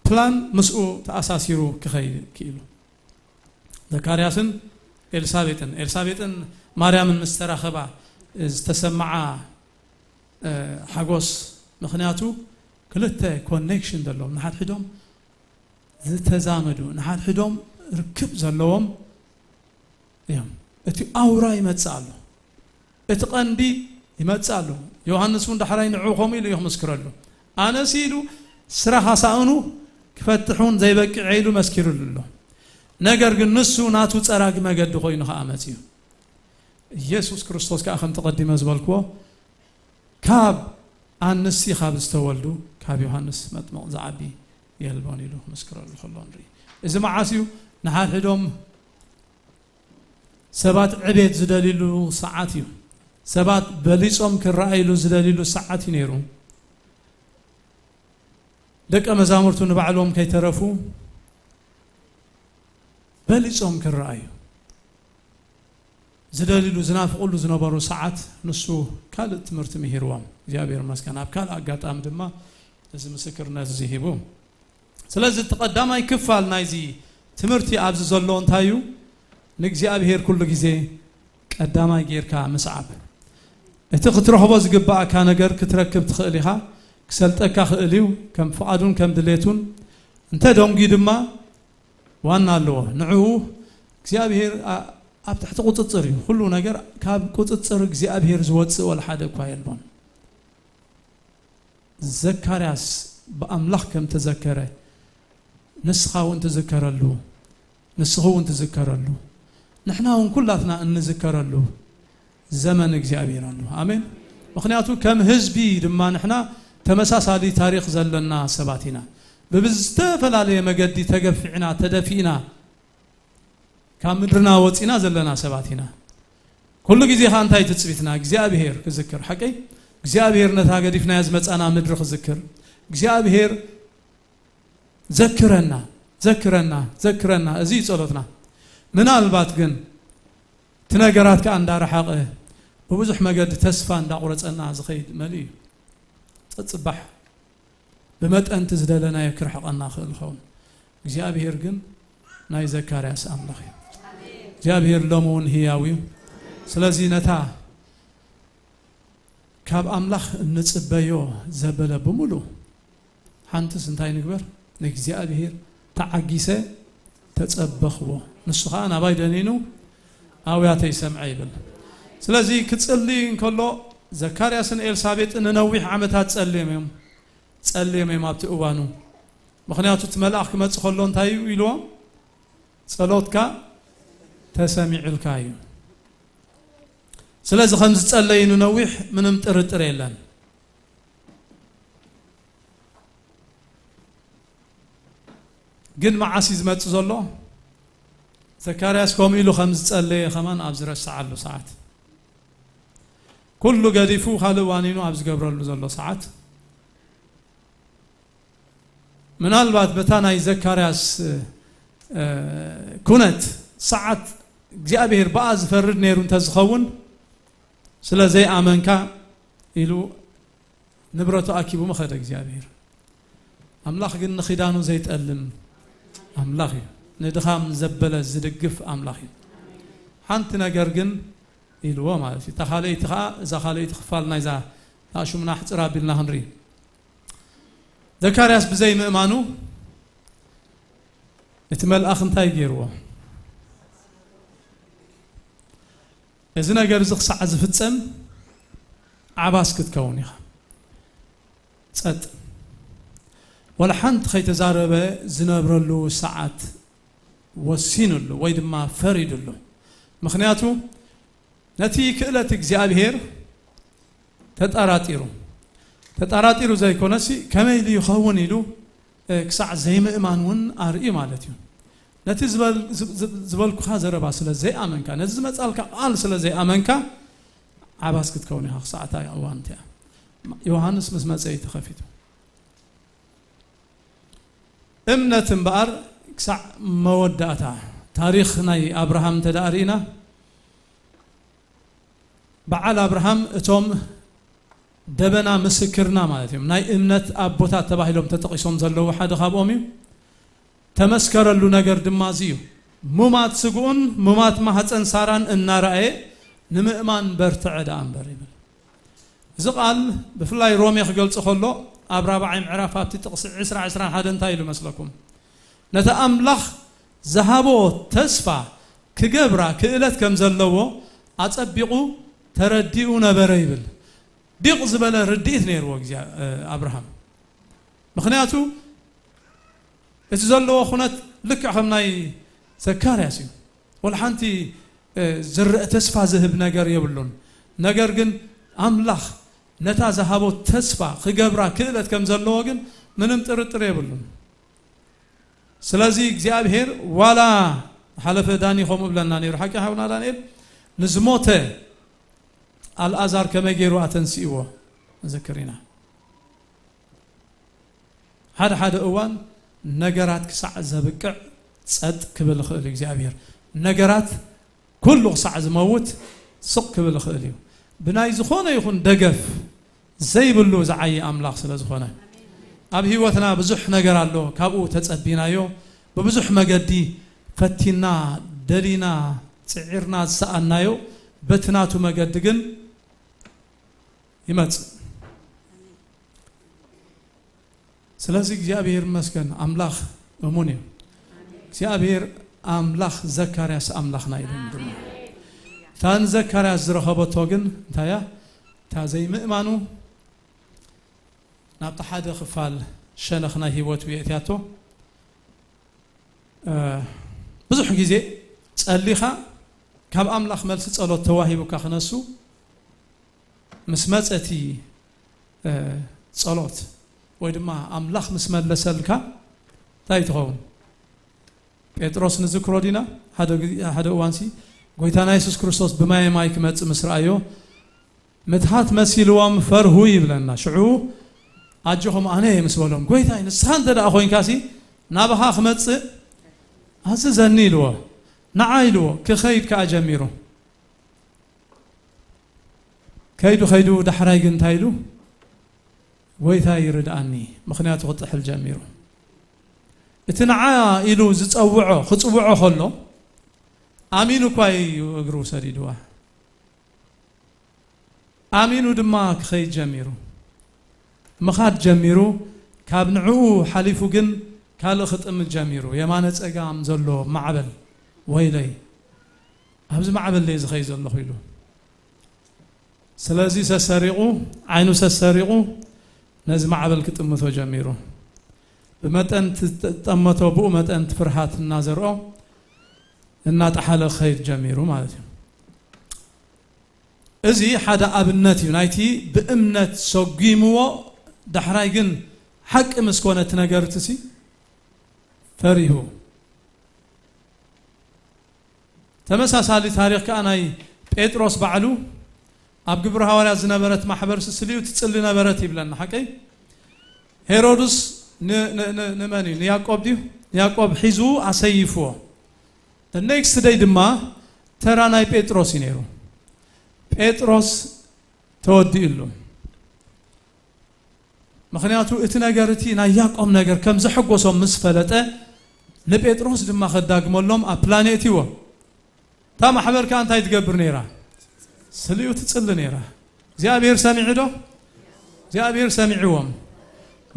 ፕላን ምስኡ ተኣሳሲሩ ክኸይድ ክኢሉ። ዘካርያስን ኤልሳቤጥን ኤልሳቤጥን ማርያምን ምስ ተራኸባ ዝተሰምዓ ሓጎስ ምኽንያቱ ክልተ ኮኔክሽን ዘለዎም ንሓድሕዶም ዝተዛመዱ ንሓድሕዶም ርክብ ዘለዎም እዮም። እቲ ኣውራ ይመጽእ ኣሎ፣ እቲ ቀንዲ ይመጽእ ኣሎ። ዮሃንስ እውን ዳሕራይ ንዕኡ ከምኡ ኢሉ እዩ ክምስክረሉ። ኣነሲ ኢሉ ስራሕ ኣሳእኑ ክፈትሕ እውን ዘይበቅዐ ኢሉ መስኪሩሉ ኣሎ። ነገር ግን ንሱ ናቱ ጸራጊ መገዲ ኮይኑ ከኣ መጺኡ። ኢየሱስ ክርስቶስ ከኣ ከምቲ ቀዲመ ዝበልክዎ ካብ ኣንስቲ ካብ ዝተወልዱ ካብ ዮሃንስ መጥምቕ ዝዓቢ የልቦን ኢሉ ክምስክረሉ ከሎ ንርኢ። እዚ መዓስ እዩ? ንሓድሕዶም ሰባት ዕቤት ዝደልዩሉ ሰዓት እዩ። ሰባት በሊጾም ክረኣይሉ ዝደልዩሉ ሰዓት እዩ ነይሩ። ደቀ መዛሙርቱ ንባዕሎም ከይተረፉ በሊጾም ክረኣዩ ዝደልዩሉ ዝናፍቕሉ ዝነበሩ ሰዓት ንሱ ካልእ ትምህርቲ ምሂርዎም እግዚኣብሔር ይመስገን። ኣብ ካልእ ኣጋጣሚ ድማ እዚ ምስክርነት እዚ ሂቡ። ስለዚ እቲ ቀዳማይ ክፋል ናይዚ ትምህርቲ ኣብዚ ዘሎ እንታይ እዩ? ንእግዚኣብሔር ኩሉ ግዜ ቀዳማይ ጌርካ ምስዓብ። እቲ ክትረኽቦ ዝግባኣካ ነገር ክትረክብ ትኽእል ኢኻ። ክሰልጠካ ክእል እዩ ከም ፍቓዱን ከም ድሌቱን። እንተ ደንጉዩ ድማ ዋና ኣለዎ። ንዕኡ እግዚኣብሔር ኣብ ትሕቲ ቁፅፅር እዩ። ኩሉ ነገር ካብ ቁፅፅር እግዚኣብሔር ዝወፅእ ወላ ሓደ እኳ የልቦን። ዘካርያስ ብኣምላኽ ከም ተዘከረ ንስኻ እውን ትዝከረሉ፣ ንስኺ እውን ትዝከረሉ፣ ንሕና እውን ኩላትና እንዝከረሉ ዘመን እግዚኣብሔር ኣሎ። ኣሜን። ምኽንያቱ ከም ህዝቢ ድማ ንሕና ተመሳሳሊ ታሪኽ ዘለና ሰባት ኢና። ብብዝተፈላለየ መገዲ ተገፊዕና፣ ተደፊእና፣ ካብ ምድርና ወጺና ዘለና ሰባት ኢና። ኩሉ ግዜ ኸኣ እንታይ ትጽቢትና እግዚኣብሔር ክዝክር ሓቀይ እግዚኣብሔር ነታ ገዲፍናያ ዝመጻና ምድሪ ክዝክር እግዚኣብሔር ዘክረና ዘክረና ዘክረና እዚ እዩ ጸሎትና። ምናልባት ግን እቲ ነገራት ከኣ እንዳረሓቐ ብብዙሕ መገዲ ተስፋ እንዳቑረጸና ዝኸይድ መሊ እዩ። ጸጽባሕ ብመጠን እቲ ዝደለናዮ ክርሕቐና ክእል ኸውን እግዚኣብሔር ግን ናይ ዘካርያስ ኣምላኽ እዩ። እግዚኣብሔር ሎም እውን ህያው እዩ። ስለዚ ነታ ካብ ኣምላኽ እንጽበዮ ዘበለ ብምሉ ሓንትስ እንታይ ንግበር? ንእግዚኣብሔር ተዓጊሰ ተጸበኽዎ፣ ንሱ ኸዓ ናባይ ደኒኑ ኣውያተይ ሰምዐ ይብል። ስለዚ ክጽሊ እንከሎ ዘካርያስን ኤልሳቤጥን ንነዊሕ ዓመታት ጸልዮም እዮም። ጸልዮም እዮም ኣብቲ እዋኑ። ምኽንያቱ እቲ መልኣኽ ክመጽእ ከሎ እንታይ እዩ ኢልዎም? ጸሎትካ ተሰሚዑልካ እዩ። ስለዚ ከም ዝጸለዩ ንነዊሕ ምንም ጥርጥር የለን። ግን መዓስ እዩ ዝመጽእ ዘሎ? ዘካርያስ ከምኡ ኢሉ ከም ዝጸለየ ከማን ኣብ ዝረስዓሉ ሰዓት፣ ኩሉ ገዲፉ ካልእ ዋኒኑ ኣብ ዝገብረሉ ዘሎ ሰዓት ምናልባት በታ ናይ ዘካርያስ ኩነት ሰዓት እግዚኣብሔር ብኣ ዝፈርድ ነይሩ እንተዝኸውን ስለ ዘይኣመንካ ኢሉ ንብረቱ ኣኪቡ መኸደ እግዚኣብሔር። ኣምላኽ ግን ንኺዳኑ ዘይጠልም ኣምላኽ እዩ። ንድኻም ዘበለ ዝድግፍ ኣምላኽ እዩ። ሓንቲ ነገር ግን ኢልዎ ማለት እዩ። እታ ካልኣይቲ ኸዓ እዛ ካልኣይቲ ክፋል ናይዛ ታሽሙና ሕፅር ኣቢልና ክንርኢ። ዘካርያስ ብዘይ ምእማኑ እቲ መልኣኽ እንታይ ገይርዎ? እዚ ነገር እዚ ክሳዕ ዝፍጸም ዓባስ ክትከውን ኢኻ። ጸጥ። ወላ ሓንቲ ከይተዛረበ ዝነብረሉ ሰዓት ወሲኑሉ ወይ ድማ ፈሪዱሉ። ምኽንያቱ ነቲ ክእለት እግዚኣብሔር ተጠራጢሩ። ተጠራጢሩ ዘይኮነሲ ከመይ ኢሉ ይኸውን ኢሉ፣ እ፣ ክሳዕ ዘይምእማን እውን ኣርእዩ ማለት እዩ። ነቲ ዝበል-፣ ዝብ-፣ ዝብ-፣ ዝበልኩኻ ዘረባ ስለ ዘይኣመንካ፣ ነዚ ዝመጻልካ ቃል ስለ ዘይኣመንካ፣ ዓባስ ክትከውን ኢኻ ክሳዕ እታ እዋን እቲኣ። ዮሃንስ ምስ መጸ እዩ ተኸፊቱ። እምነት እምበኣር ክሳዕ መወዳእታ። ታሪኽ ናይ ኣብርሃም እንተ ደኣ ርኢና፣ በዓል ኣብርሃም እቶም ደበና ምስክርና ማለት እዮም። ናይ እምነት ኣቦታት ተባሂሎም ተጠቒሶም ዘለዉ ሓደ ካብኦም እዩ። ተመስከረሉ ነገር ድማ እዚ እዩ። ሙማት ስግኡን ሙማት ማህፀን ሳራን እናረኣየ ንምእማን በርትዐ ደኣ እምበር ይብል። እዚ ቃል ብፍላይ ሮሜ ክገልጾ ከሎ ኣብ ራብዓይ ምዕራፍ ኣብቲ ጥቕሲ ዕስራ ዕስራን ሓደን እንታይ ኢሉ መስለኩም? ነቲ ኣምላኽ ዝሃቦ ተስፋ ክገብራ ክእለት ከም ዘለዎ ኣጸቢቑ ተረዲኡ ነበረ ይብል። ዲቕ ዝበለ ርድኢት ነይርዎ እግዚኣብ-፣ እ፣ ኣብርሃም። ምኽንያቱ እቲ ዘለዎ ኩነት ልክዕ ከም ናይ ዘካርያስ እዩ። ወላ ሓንቲ፣ እ፣ ዝረአ ተስፋ ዝህብ ነገር የብሉን። ነገር ግን ኣምላኽ ነታ ዝሃቦ ተስፋ ክገብራ ክእለት ከም ዘለዎ ግን ምንም ጥርጥር የብሉን። ስለዚ እግዚኣብሔር ዋላ ሓለፈ ዳኒ ከምኡ ብለና ነይሩ። ሓቂ ሓውና ዳንኤል ንዝሞተ ኣልኣዛር ከመይ ገይሩ ኣተንስእዎ ንዝክር ኢና። ሓደ ሓደ እዋን ነገራት ክሳዕ ዘብቅዕ ጸጥ ክብል ይኽእል እዩ እግዚኣብሔር። ነገራት ኩሉ ክሳዕ ዝመውት ስቕ ክብል ይኽእል እዩ። ብናይ ዝኾነ ይኹን ደገፍ ዘይብሉ ዝዓዪ ኣምላኽ ስለ ዝኾነ፣ ኣብ ህይወትና ብዙሕ ነገር ኣሎ፣ ካብኡ ተጸቢናዮ፣ ብብዙሕ መገዲ ፈቲና፣ ደሊና፣ ጽዒርና ዝሰኣናዮ፣ በቲ ናቱ መገዲ ግን ይመጽእ። ስለዚ እግዚኣብሔር ይመስገን፣ ኣምላኽ እሙን እዩ። እግዚኣብሔር ኣምላኽ ዘካርያስ ኣምላኽና እዩ ድማ። እታ ንዘካርያስ ዝረኸበቶ ግን እንታይ እያ? እታ ዘይምእማኑ ናብቲ ሓደ ክፋል ሸነኽ ናይ ህይወቱ የእትያቶ። እ፣ ብዙሕ ግዜ ጸሊኻ ካብ ኣምላኽ መልሲ ጸሎት ተዋሂቡካ ክነሱ ምስ መጸ እቲ፣ እ፣ ጸሎት ወይ ድማ ኣምላኽ ምስ መለሰልካ እንታይ ትኸውን? ጴጥሮስ ንዝክሮ ዲና? ሓደ ግዜ፣ ሓደ እዋንሲ ጎይታና የሱስ ክርስቶስ ብማየ ማይ ክመጽእ ምስ ረኣዮ፣ ምትሃት መሲልዎም ፈርሁ ይብለና። ሽዑ ኣጆኹም ኣነ እየ ምስ በሎም፣ ጎይታይ ንስኻ እንተ ደኣ ኮይንካሲ ናባኻ ክመጽእ ኣዝዘኒ ኢልዎ። ንዓ ኢልዎ፣ ክኸይድ ከኣ ጀሚሩ። ከይዱ ከይዱ ዳሕራይ ግን እንታይ ኢሉ? ጎይታይ ይርድኣኒ፣ ምኽንያቱ ክጥሕል ጀሚሩ። እቲ ንዓ ኢሉ ዝጸውዖ፣ ክጽውዖ ከሎ ኣሚኑ እኳ እዩ እግሩ ሰዲድዋ። ኣሚኑ ድማ ክኸይድ ጀሚሩ። ምኻድ ጀሚሩ። ካብ ንዕኡ ሓሊፉ ግን ካልእ ክጥምት ጀሚሩ። የማነ ጸጋም ዘሎ ማዕበል፣ ወይለይ፣ ኣብዚ ማዕበል ድየ ዝኸይድ ዘለኹ ኢሉ። ስለዚ ሰሰሪቑ፣ ዓይኑ ሰሰሪቑ ነዚ ማዕበል ክጥምቶ ጀሚሩ። ብመጠን ትጠመቶ፣ ብኡ መጠን እቲ ፍርሃት እናዘርኦ እናጠሓለ ክኸይድ ጀሚሩ ማለት እዩ። እዚ ሓደ ኣብነት እዩ ናይቲ ብእምነት ሰጒምዎ፣ ዳሕራይ ግን ሓቂ ምስ ኮነ እቲ ነገር እቲ ሲ ፈሪሁ። ተመሳሳሊ ታሪኽ ከኣ ናይ ጴጥሮስ ባዕሉ ኣብ ግብረ ሃዋርያት ዝነበረት ማሕበር ስስልዩ ትጽሊ ነበረት ይብለና፣ ሓቀይ? ሄሮድስ ን-፣ ን-፣ ን-፣ ንመን እዩ? ንያዕቆብ ድዩ? ንያዕቆብ ሒዙ ኣሰይፍዎ። The next day ድማ ተራ ናይ ጴጥሮስ እዩ ነይሩ። ጴጥሮስ ተወዲኡሉ። ምኽንያቱ እቲ ነገር እቲ ናይ ያዕቆብ ነገር ከም ዘሐጎሶም ምስ ፈለጠ፣ ንጴጥሮስ ድማ ከዳግመሎም ኣብ ፕላን የእትይዎ። እታ ማሕበር ከኣ እንታይ ትገብር ነይራ? ስልኡ ትጽሊ ነይራ። እግዚኣብሔር ሰሚዑ ዶ? እግዚኣብሔር ሰሚዕዎም፣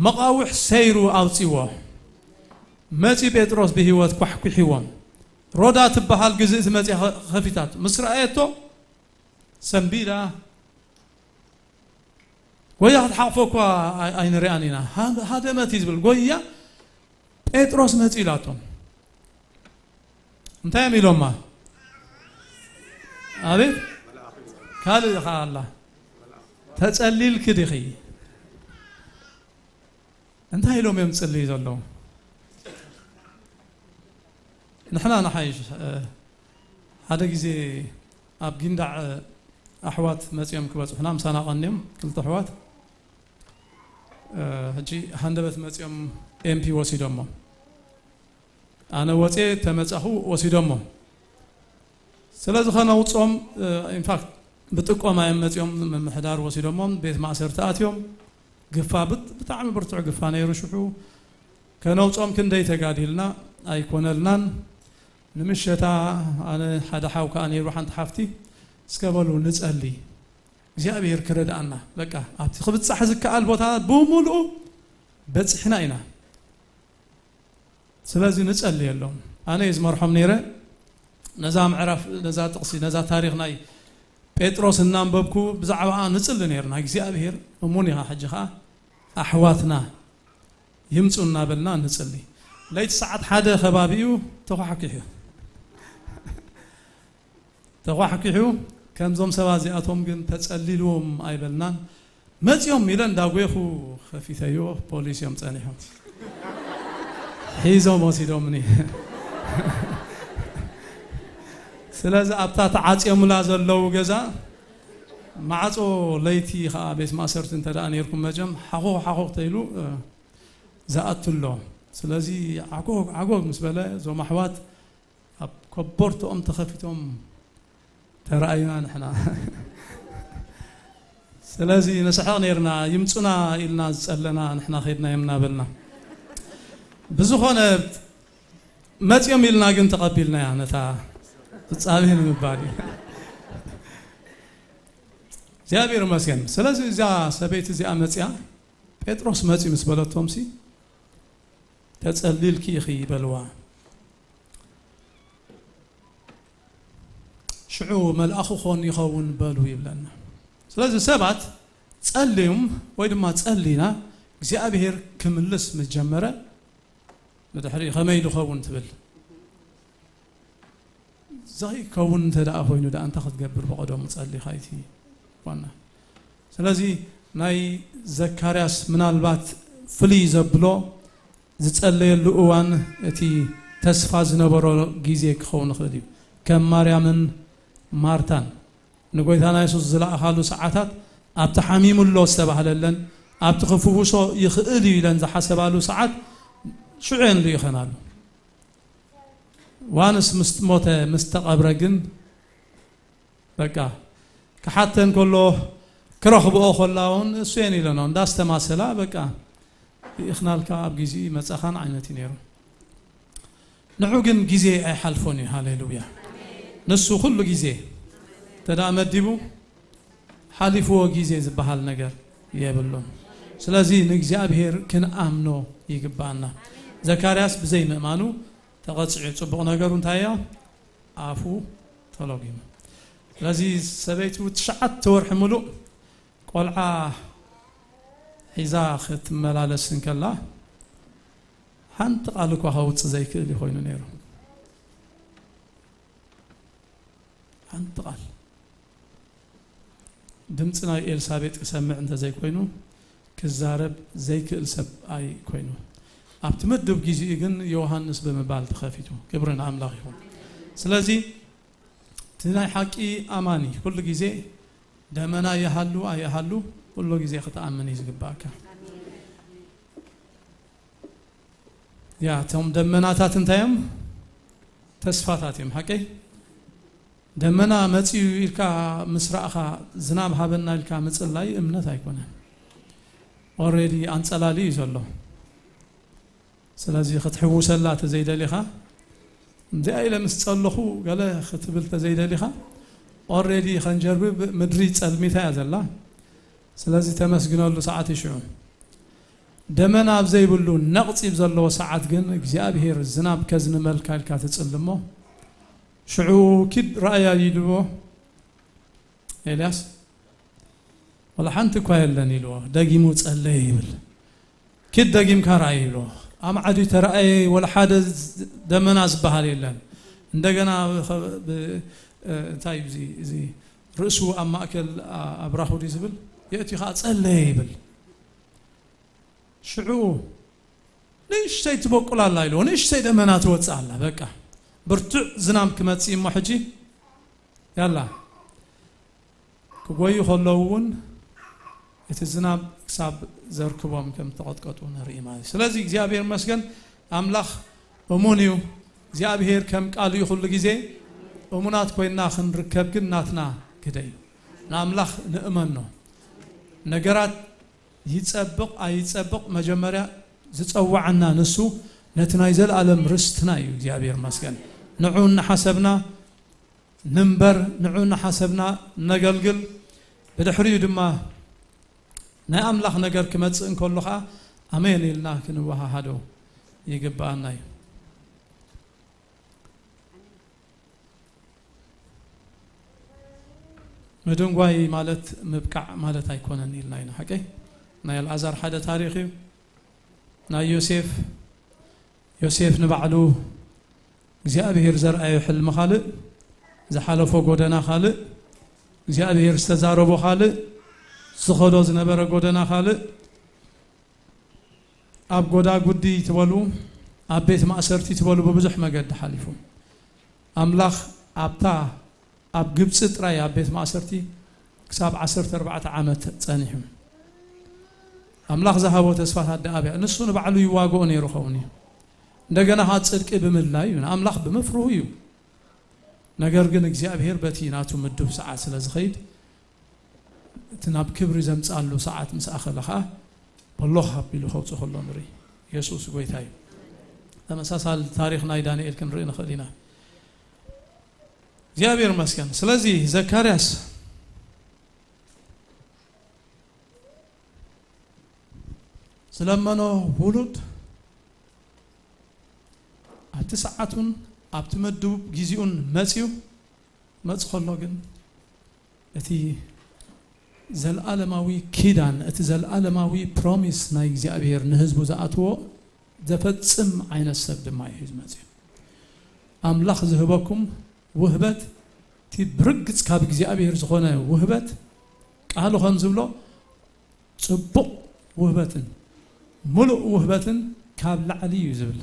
መቓውሕ ሰይሩ ኣውጺዎ። መጺ ጴጥሮስ ብህይወት ኳሕኲሕዎም። ሮዳ ትበሃል ግዝእቲ መጺኣ ኸ-፣ ኸፊታት። ምስ ረኣየቶ ሰንቢዳ፣ ጎያ ክትሓቕፎ እኳ ኣይ-፣ ኣይንሪኣን ኢና። ሃ-፣ ሃደመት እዩ ዝብል። ጎያ ጴጥሮስ መጺ ኢላቶም። እንታይ እዮም ኢሎማ? ኣቤት፣ ካልእ ኸዓ ኣላ። ተጸሊልኪ ዲኺ? እንታይ ኢሎም እዮም ዝጽልዩ ዘለዉ? ንሕና ንሓይሽ፣ እ፣ ሓደ ግዜ ኣብ ጊንዳዕ፣ እ፣ ኣሕዋት መጺኦም ክበጽሑና፣ ምሳና ቀንዮም ክልተ ኣሕዋት፣ እ፣ ሕጂ ሃንደበት መጺኦም ኤምፒ ወሲዶሞ። ኣነ ወጼ ተመጻኹ ወሲዶሞ። ስለዚ ኸነውጾም፣ እ፣ ኢንፋክት ብጥቆማ እዮም መጺኦም፣ ምምሕዳር ወሲዶሞም፣ ቤት ማእሰርቲ ኣትዮም። ግፋ ብጥ-፣ ብጣዕሚ ብርቱዕ ግፋ ነይሩ ሽሑ። ከነውጾም ክንደይ ተጋዲልና፣ ኣይኮነልናን። ንምሸታ ኣነ ሓደ ሓው ከኣ ነይሩ፣ ሓንቲ ሓፍቲ፣ እስከ በሉ ንጸሊ፣ እግዚኣብሔር ክረድኣና። በቃ ኣብቲ ክብጻሕ ዝከኣል ቦታ ብምሉኡ በጺሕና ኢና። ስለዚ ንጸልየሎም። ኣነ እየ ዝመርሖም ነይረ። ነዛ ምዕራፍ፣ ነዛ ጥቕሲ፣ ነዛ ታሪኽ ናይ ጴጥሮስ እናንበብኩ ብዛዕባኣ ንጽሊ ነይርና። እግዚኣብሔር እሙን ኢኻ፣ ሕጂ ኸኣ ኣሕዋትና ይምጹ እናበልና ንጽሊ። ለይቲ ሰዓት ሓደ ከባቢ እዩ፣ ተኳሕኲሑ። ተኳሕኲሑ፣ ከምዞም ሰባት እዚኣቶም ግን ተጸሊልዎም ኣይበልናን። መጺኦም ኢለ እንዳጎኹ ከፊተዮ፣ ፖሊስ እዮም ጸኒሖም። ሒዞም ወሲዶምኒ። ስለዚ ኣብታ ተዓጽዮምላ ዘለዉ ገዛ ማዕጾ ለይቲ ኸኣ ቤት ማእሰርቲ እንተ ደኣ ነይርኩም መቸም ሓኾኽ ሓኾኽ ተይሉ፣ እ፣ ዝኣቱ ኣሎ። ስለዚ ዓጎግ ዓጎግ ምስ በለ እዞም ኣሕዋት ኣብ ኮቦርትኦም ተኸፊቶም ተራእዩና ንሕና። ስለዚ ንስሕቕ ነይርና፣ ይምጹና ኢልና ዝጸለና ንሕና ኸድና እዮም እናበልና። ብዝኾነ መጺኦም ኢልና ግን ተቐቢልናያ ነታ ፍጻሜ ንምባል እዩ። እግዚኣብሔር ይመስገን። ስለዚ እዛ ሰበይቲ እዚኣ መጺኣ ጴጥሮስ መጺኡ ምስ በለቶምሲ፣ "ተጸሊልኪ ኢኺ" በልዋ። ሽዑ መልኣኹ ኾን ይኸውን በሉ ይብለና። ስለዚ ሰባት ጸልዩም ወይ ድማ ጸሊና እግዚኣብሔር ክምልስ ምስ ጀመረ፣ ብድሕሪ ከመይ ዝኸውን ትብል። ዘይከውን እንተ ደኣ ኮይኑ ደኣ እንታይ ክትገብር ብቐደሙ ጸሊኻ እቲ ዋና። ስለዚ ናይ ዘካርያስ ምናልባት ፍልይ ዘብሎ ዝጸለየሉ እዋን እቲ ተስፋ ዝነበሮ ግዜ ክኸውን ይኽእል እዩ። ከም ማርያምን ማርታን ንጎይታና የሱስ ዝለኣኻሉ ሰዓታት ኣብቲ ሓሚሙ ኣሎ ዝተባህለለን ኣብቲ ክፍውሶ ይኽእል እዩ ኢለን ዝሓሰባሉ ሰዓት ሽዑ እየን ልኢኸናሉ። ዋንስ ምስ ሞተ ምስ ተቐብረ ግን በቃ ክሓተን ከሎ ክረኽብኦ ከላ እውን እሱ እየን ኢለኖ እንዳስተማሰላ በቃ ልኢኽናልካ ኣብ ግዜኡ ይመጻኻን ዓይነት እዩ ነይሩ። ንዑ ግን ግዜ ኣይሓልፎን እዩ። ሃሌሉያ። ንሱ ኩሉ ግዜ እንተ ደኣ መዲቡ ሓሊፍዎ ግዜ ዝበሃል ነገር የብሉን። ስለዚ ንእግዚኣብሔር ክንኣምኖ ይግባኣና። ዘካርያስ ብዘይ ምእማኑ ተቐጺዑ። ጽቡቕ ነገሩ እንታይ እያ? ኣፉ ተሎጊሙ። ስለዚ ሰበይቱ ትሽዓተ ወርሒ ምሉእ ቆልዓ ሒዛ ክትመላለስ እንከላ ሓንቲ ቃል እኳ ከውጽእ ዘይክእል እዩ ኮይኑ ነይሩ። ሓንቲ ቃል ድምፂ ናይ ኤልሳቤጥ ክሰምዕ እንተዘይኮይኑ ክዛረብ ዘይክእል ሰብ ኣይ ኮይኑ። ኣብቲ ምድብ ግዜኡ ግን ዮሃንስ ብምባል ተኸፊቱ። ክብሪ ንኣምላኽ ይኹን። ስለዚ እቲ ናይ ሓቂ ኣማኒ ኩሉ ግዜ ደመና ይሃሉ ኣይሃሉ ኩሉ ግዜ ክትኣምን እዩ ዝግባእካ። ያ፣ እቶም ደመናታት እንታይ እዮም? ተስፋታት እዮም። ሓቀይ? ደመና መጺኡ ኢልካ ምስ ረኣኻ፣ ዝናብ ሃበና ኢልካ ምጽላይ እምነት ኣይኮነን። ኦልሬዲ ኣንጸላሊ እዩ ዘሎ። ስለዚ ክትሕውሰላ ተዘይደሊኻ፣ እዚኣ ኢለ ምስ ጸለኹ ገለ ክትብል ተዘይደሊኻ፣ ኦልሬዲ ኸንጀርብብ ምድሪ ጸልሚታ እያ ዘላ። ስለዚ ተመስግነሉ ሰዓት እዩ ሽዑ። ደመና ኣብ ዘይብሉ ነቕጺ ኣብ ዘለዎ ሰዓት ግን እግዚኣብሔር ዝናብ ከዝንበልካ ኢልካ ትጽሊ እሞ፣ ሽዑ ኪድ ረኣያ ኢልዎ ኤልያስ፣ ወላ ሓንቲ እኳ የለን ኢልዎ፣ ደጊሙ ጸለየ ይብል። ኪድ ደጊምካ ረኣይ ኢልዎ። ኣማዕድዩ ተረኣየ፣ ወላ ሓደ ዝ-፣ ደመና ዝበሃል የለን። እንደገና ብ-፣ ብ-፣ እ፣ እንታይ እዩ እዚ፣ እዚ ርእሱ ኣብ ማእከል ኣ-፣ ኣብራኹ ድዩ ዝብል? የእትዩ ኸዓ ጸለየ ይብል። ሽዑ ንእሽተይ ትበቁል ኣላ ኢልዎ፣ ንእሽተይ ደመና ትወጽእ ኣላ። በቃ ብርቱዕ ዝናም ክመጽእ እሞ ሕጂ ያላ ክጎዩ ከለዉ እውን እቲ ዝናብ ክሳብ ዘርክቦም ከም ተቐጥቀጡ ንርኢ ማለት እዩ። ስለዚ እግዚኣብሔር ይመስገን፣ ኣምላኽ እሙን እዩ። እግዚኣብሔር ከም ቃሉ እዩ ኩሉ ግዜ። እሙናት ኮይና ክንርከብ ግን ናትና ግደ እዩ። ንኣምላኽ ንእመኖ። ነገራት ይጸብቕ ኣይጸብቕ፣ መጀመርያ ዝጸዋዓና ንሱ፣ ነቲ ናይ ዘለኣለም ርስትና እዩ። እግዚኣብሔር ይመስገን። ንዑ እናሓሰብና ንንበር፣ ንዑ እናሓሰብና ነገልግል። ብድሕሪኡ ድማ ናይ ኣምላኽ ነገር ክመጽእ እንከሎ ኸዓ ኣሜን ኢልና ክንወሃሃዶ ይግብኣና እዩ። ምድንጓይ ማለት ምብቃዕ ማለት ኣይኮነን ኢልና ኢና። ሓቀይ ናይ ኣልዓዛር ሓደ ታሪኽ እዩ። ናይ ዮሴፍ፣ ዮሴፍ ንባዕሉ እግዚኣብሔር ዘርኣዮ ሕልሚ ካልእ፣ ዝሓለፎ ጎደና ካልእ፣ እግዚኣብሔር ዝተዛረቦ ካልእ፣ ዝኸዶ ዝነበረ ጎደና ካልእ፣ ኣብ ጎዳጉዲ ትበሉ፣ ኣብ ቤት ማእሰርቲ ትበሉ ብብዙሕ መገዲ ሓሊፉ። ኣምላኽ ኣብታ ኣብ ግብጺ ጥራይ ኣብ ቤት ማእሰርቲ ክሳብ ዓሰርተ ኣርባዕተ ዓመት ጸኒሑ። ኣምላኽ ዝሃቦ ተስፋታት ደኣ ኣብያ። ንሱ ንባዕሉ ይዋግኦ ነይሩ ኸውን እዩ። እንደገና ኸዓ ጽድቂ ብምድላይ እዩ፣ ንኣምላኽ ብምፍርሁ እዩ። ነገር ግን እግዚኣብሔር በቲ ናቱ ምዱብ ሰዓት ስለ ዝኸይድ፣ እቲ ናብ ክብሪ ዘምጽኣሉ ሰዓት ምስ ኣኸለ ኸዓ በሎኽ ኣቢሉ ከውጽእ ከሎ ንርኢ። የሱስ ጎይታ እዩ። ተመሳሳሊ ታሪኽ ናይ ዳንኤል ክንርኢ ንኽእል ኢና። እግዚኣብሔር ይመስገን። ስለዚ ዘካርያስ ዝለመኖ ውሉድ ኣብቲ ሰዓቱን ኣብቲ ምዱብ ግዜኡን መጽዩ፣ መጽ ከሎ ግን እቲ ዘልኣለማዊ ኪዳን፣ እቲ ዘልኣለማዊ ፕሮሚስ ናይ እግዚኣብሔር ንህዝቡ ዝኣትዎ ዘፈጽም ዓይነት ሰብ ድማ እዩ ሒዙ መጽዩ። ኣምላኽ ዝህበኩም ውህበት፣ እቲ ብርግጽ ካብ እግዚኣብሔር ዝኾነ ውህበት፣ ቃሉ ከም ዝብሎ ጽቡቕ ውህበትን ምሉእ ውህበትን ካብ ላዕሊ እዩ ዝብል።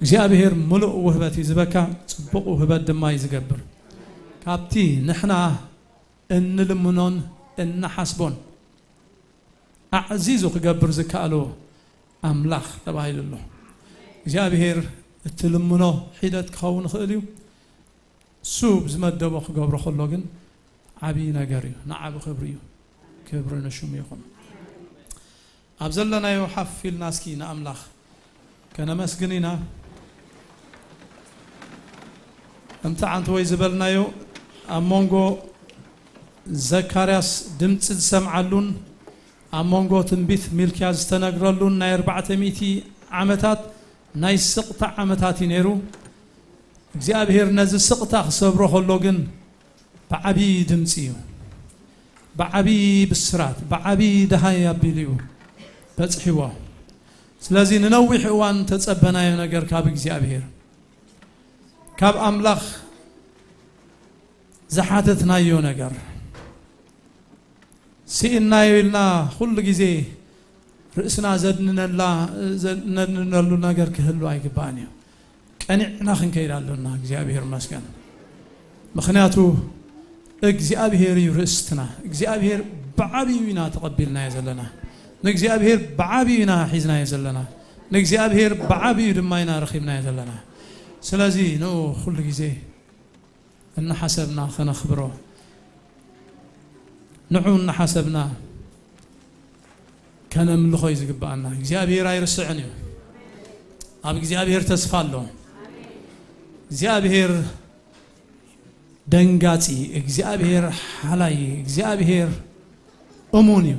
እግዚኣብሔር ምሉእ ውህበት እዩ ዝበካ፣ ጽቡቕ ውህበት ድማ እዩ ዝገብር። ካብቲ ንሕና እንልምኖን እንሓስቦን ኣዕዚዙ ክገብር ዝከኣሎ ኣምላኽ ተባሂሉ ኣሎ። እግዚኣብሔር እትልምኖ ሒደት ክኸውን ይኽእል እዩ። እሱ ብዝመደቦ ክገብሮ ከሎ ግን ዓብዪ ነገር እዩ፣ ንዓቢ ክብሪ እዩ። ክብሪ ንሽሙ ይኹን። ኣብ ዘለናዮ ሓፍ ኢልና እስኪ ንኣምላኽ ከነመስግን ኢና። ከምቲ ዓንተወይ ዝበልናዮ፣ ኣብ መንጎ ዘካርያስ ድምፂ ዝሰምዓሉን ኣብ መንጎ ትንቢት ሚልክያስ ዝተነግረሉን ናይ ኣርባዕተ ሚእቲ ዓመታት ናይ ስቕታ ዓመታት እዩ ነይሩ። እግዚኣብሔር ነዚ ስቕታ ክሰብሮ ከሎ ግን ብዓብዪ ድምፂ እዩ፣ ብዓብዪ ብስራት፣ ብዓብዪ ደሃይ ኣቢሉ እዩ በፅሕዎ። ስለዚ ንነዊሕ እዋን ተጸበናዮ ነገር ካብ እግዚኣብሔር፣ ካብ ኣምላኽ ዝሓተትናዮ ነገር ስኢናዮ ኢልና ኩሉ ግዜ ርእስና ዘድንነላ፣ ዘድንነሉ ነገር ክህሉ ኣይግባእን እዩ። ቀኒዕና ክንከይድ ኣሎና። እግዚኣብሔር ይመስገን። ምኽንያቱ እግዚኣብሔር እዩ ርእስትና። እግዚኣብሔር ብዓብዩ ኢና ተቐቢልናዮ ዘለና። ንእግዚኣብሔር ብዓብዩ ኢና ሒዝናዮ ዘለና። ንእግዚኣብሔር ብዓብዩ ድማ ኢና ረኺብናዮ ዘለና። ስለዚ ንኡ ኩሉ ግዜ እናሓሰብና ከነኽብሮ፣ ንዑ እናሓሰብና ከነምልኾ እዩ ዝግብኣና። እግዚኣብሔር ኣይርስዕን እዩ። ኣብ እግዚኣብሔር ተስፋ ኣሎ። እግዚኣብሔር ደንጋጺ፣ እግዚኣብሔር ሓላይ፣ እግዚኣብሔር እሙን እዩ።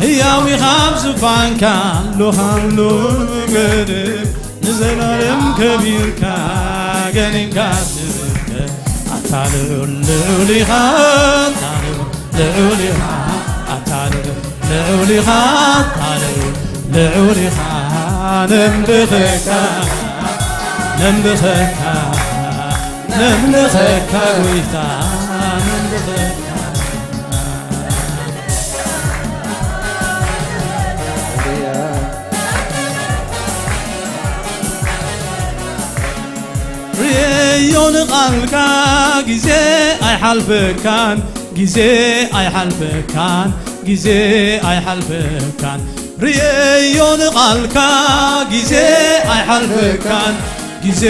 ህያው ኢኻ ኣብ ዝፋንካ፣ ሉኻም ሉግድ ንዘላለም ከቢርካ፣ ገኒንካ ትርከብ። ኣታ ልዑል ልዑል ኢኻ፣ ኣታ ልዑል ልዑል ኢኻ፣ ኣታ ልዑል ልዑል ኢኻ፣ ኣታ ልዑል ልዑል ኢኻ፣ ነምልኸካ፣ ነምልኸካ፣ ነምልኸካ ጎይታ፣ ነምልኸካ። ርእዮ ንቓልካ፣ ግዜ ኣይሓልፈካን፣ ግዜ ኣይሓልፈካን፣ ግዜ ኣይሓልፈካን። ርእዮ ንቓልካ፣ ግዜ ኣይሓልፈካን፣ ግዜ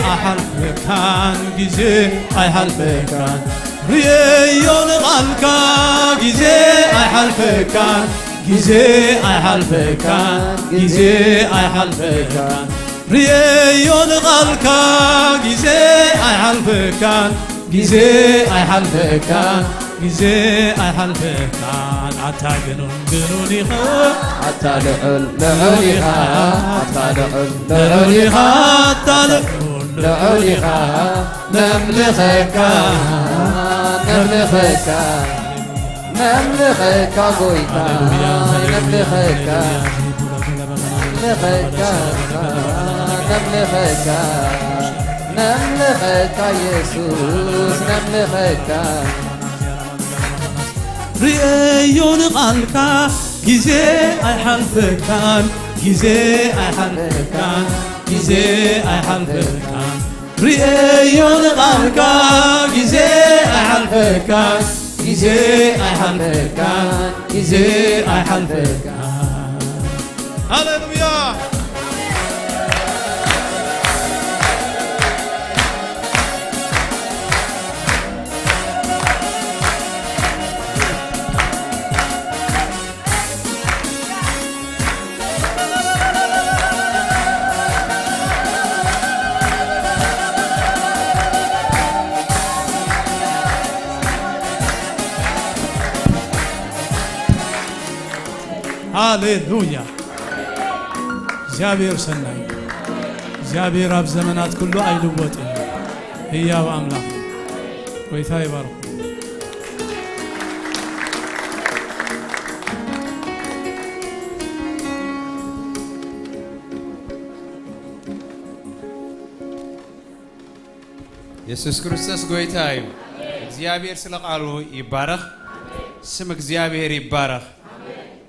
ኣይሓልፈካን፣ ግዜ ኣይሓልፈካን። ርእዮ ንቓልካ፣ ግዜ ኣይሓልፈካን፣ ግዜ ኣይሓልፈካን፣ ግዜ ኣይሓልፈካን። ርእዮ ንቓልካ፣ ግዜ ኣይሓልፈካን፣ ግዜ ኣይሓልፈካን፣ ግዜ ኣይሓልፈካን። ኣታ ግኑን ግኑን ኢኻ፣ ኣታ ልዑል ልዑል ኢኻ፣ ኣታ ልዑል ልዑል ኢኻ፣ ኣታ ልዑል ልዑል ኢኻ። ነምልኸካ፣ ነምልኸካ፣ ነምልኸካ ጎይታ፣ ሃሌሉያ፣ ሃሌሉያ፣ ነምልኸካ፣ ሃሌሉያ። ነምልኸካ፣ ነምልኸካ፣ ነምልኸካ ኢየሱስ፣ ነምልኸካ። ርእዮ ንቓልካ፣ ግዜ ኣይሓልፈካን፣ ግዜ ኣይሓልፈካን፣ ግዜ ኣይሓልፈካን። ርእዮ ንቓልካ፣ ግዜ ኣይሓልፈካን፣ ግዜ ኣይሓልፈካን፣ ግዜ ኣይሓልፈካን። ሃሌሉያ። ሃሌሉያ። እግዚኣብሔር ሰናይ እዩ። እግዚኣብሔር ኣብ ዘመናት ኩሉ ኣይልወጥን እዩ። ህያው ኣምላኽ እዩ። ጎይታ ይባርኹ። የሱስ ክርስቶስ ጎይታ እዩ። እግዚኣብሔር ስለ ቃሉ ይባረኽ። ስም እግዚኣብሔር ይባረኽ።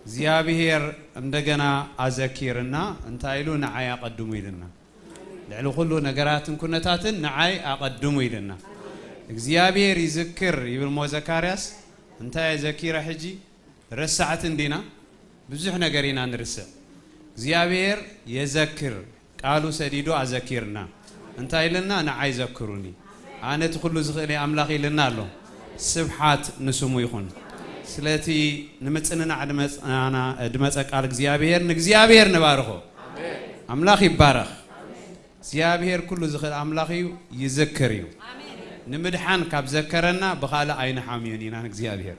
እግዚኣብሔር እንደገና ኣዘኪርና እንታይ ኢሉ ንዓይ ኣቐድሙ ኢልና። ልዕሊ ኩሉ ነገራትን ኩነታትን ንዓይ ኣቐድሙ ኢልና። እግዚኣብሔር ይዝክር ይብል እሞ ዘካርያስ እንታይ ኣዘኪረ ሕጂ? ረሳዕቲ እንዲና? ብዙሕ ነገር ኢና ንርስዕ። እግዚኣብሔር የዘክር፣ ቃሉ ሰዲዱ ኣዘኪርና። እንታይ ኢልና? ንዓይ ዘክሩኒ፣ ኣነ እቲ ኩሉ ዝኽእል ኣምላኽ ኢልና ኣሎ። ስብሓት ንስሙ ይኹን። ስለቲ ንምጽንናዕ ድመጽናና-፣ ድመጸ ቃል እግዚኣብሔር ንእግዚኣብሔር ንባርኾ። ኣምላኽ ይባረኽ። እግዚኣብሔር ኩሉ ዝኽእል ኣምላኽ እዩ፣ ይዝክር እዩ። ንምድሓን ካብ ዘከረና ብኻልእ ኣይንሓምዮን ኢና ንእግዚኣብሔር።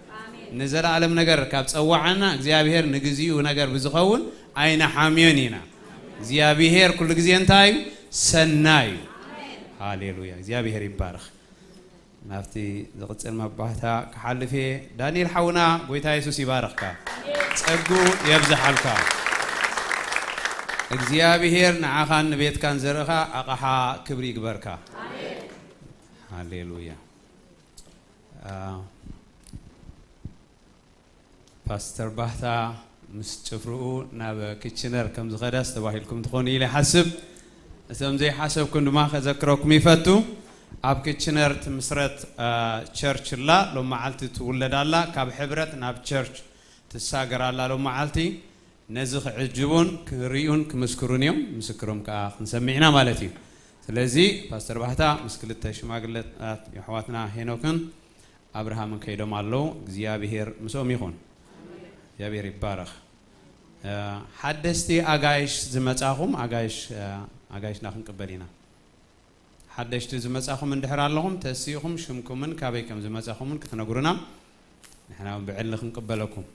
ንዘለኣለም ነገር ካብ ጸዋዓና እግዚኣብሔር ንግዚኡ ነገር ብዝኸውን ኣይንሓምዮን ኢና። እግዚኣብሔር ኩሉ ግዜ እንታይ እዩ? ሰናይ እዩ። ሃሌሉያ፣ እግዚኣብሔር ይባረኽ። ናብቲ ዝቕጽል መባህታ ክሓልፍ እየ። ዳንኤል ሓውና፣ ጎይታ የሱስ ይባርኽካ። ጸጉ የብዝሓልካ። እግዚኣብሔር ንዓኻን ንቤትካን ዘርእኻ ኣቕሓ ክብሪ ይግበርካ። ሃሌሉያ። አ፣ ፓስተር ባህታ ምስ ጭፍርኡ ናብ ኪችነር ከም ዝኸዳስ ተባሂልኩም ትኾኑ ኢለ ይሓስብ። እቶም ዘይሓሰብኩም ድማ ከዘክረኩም ይፈቱ። ኣብ ኪችነር ትምስረት፣ አ፣ ቸርች ኣላ። ሎም መዓልቲ ትውለድ ኣላ። ካብ ሕብረት ናብ ቸርች ትሳገር ኣላ ሎም መዓልቲ። ነዚ ክዕጅቡን ክርእዩን ክምስክሩን እዮም። ምስክሮም ከኣ ክንሰምዕ ኢና ማለት እዩ። ስለዚ ፓስተር ባህታ ምስ ክልተ ሽማግለታት የሕዋትና ሄኖክን ኣብርሃምን ከይዶም ኣለዉ። እግዚኣብሔር ምስኦም ይኹን። እግዚኣብሔር ይባረኽ። እ፣ ሓደስቲ ኣጋይሽ ዝመጻኹም፣ ኣጋይሽ፣ እ፣ ኣጋይሽና ክንቅበል ኢና። ሓደሽቲ ዝመጻኹም እንድሕር ኣለኹም፣ ተሲእኹም ሽምኩምን ካበይ ከም ዝመጻኹምን ክትነግሩና፣ ንሕና እውን ብዕሊ ክንቅበለኩም።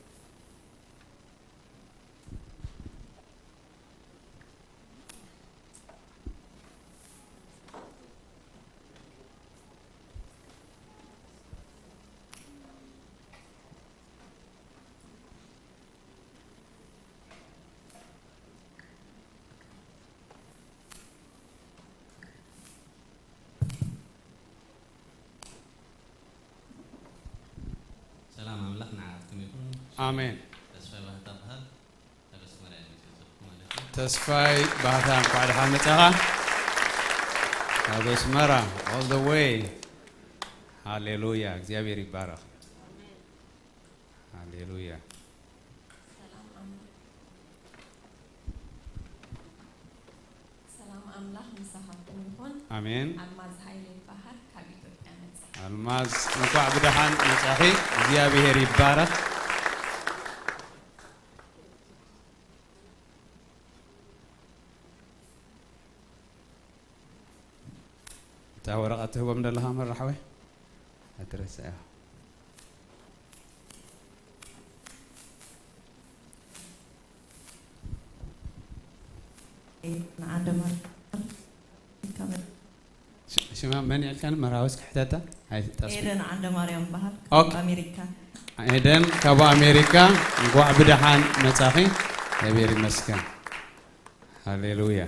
ኣሜን። ተስፋይ ባህታ በሃል። ተስፋይ ባህታ፣ እንኳዕ ደሓን መጻኻ። ካብ ኣስመራ all the way። ሃሌሉያ፣ እግዚኣብሔር ይባረኽ። ሃሌሉያ። ሰላም ኣምላኽ ምሳኻትኩም ይኹን። ኣሜን። ኣልማዝ ሃይለ ይበሃል፣ ካብ ኢትዮጵያ መጽእ። ኣልማዝ፣ እንኳዕ ብደሓን መጻኺ። እግዚኣብሔር ይባረኽ። እታ ወረቐት ትህቦም ዘለኻ መራሕወይ ኣይትረስዕያ። ንዓደማር ሽማ መን ያልካን መራወስ ክሕተታ? ኤደን ዓንደ ማርያም በሃል ኦኬ። ኣሜሪካ። ኤደን ካብ ኣሜሪካ፣ እንኳዕ ብደሓን መጻኺ። እግዚኣብሔር ይመስገን። ሃሌሉያ።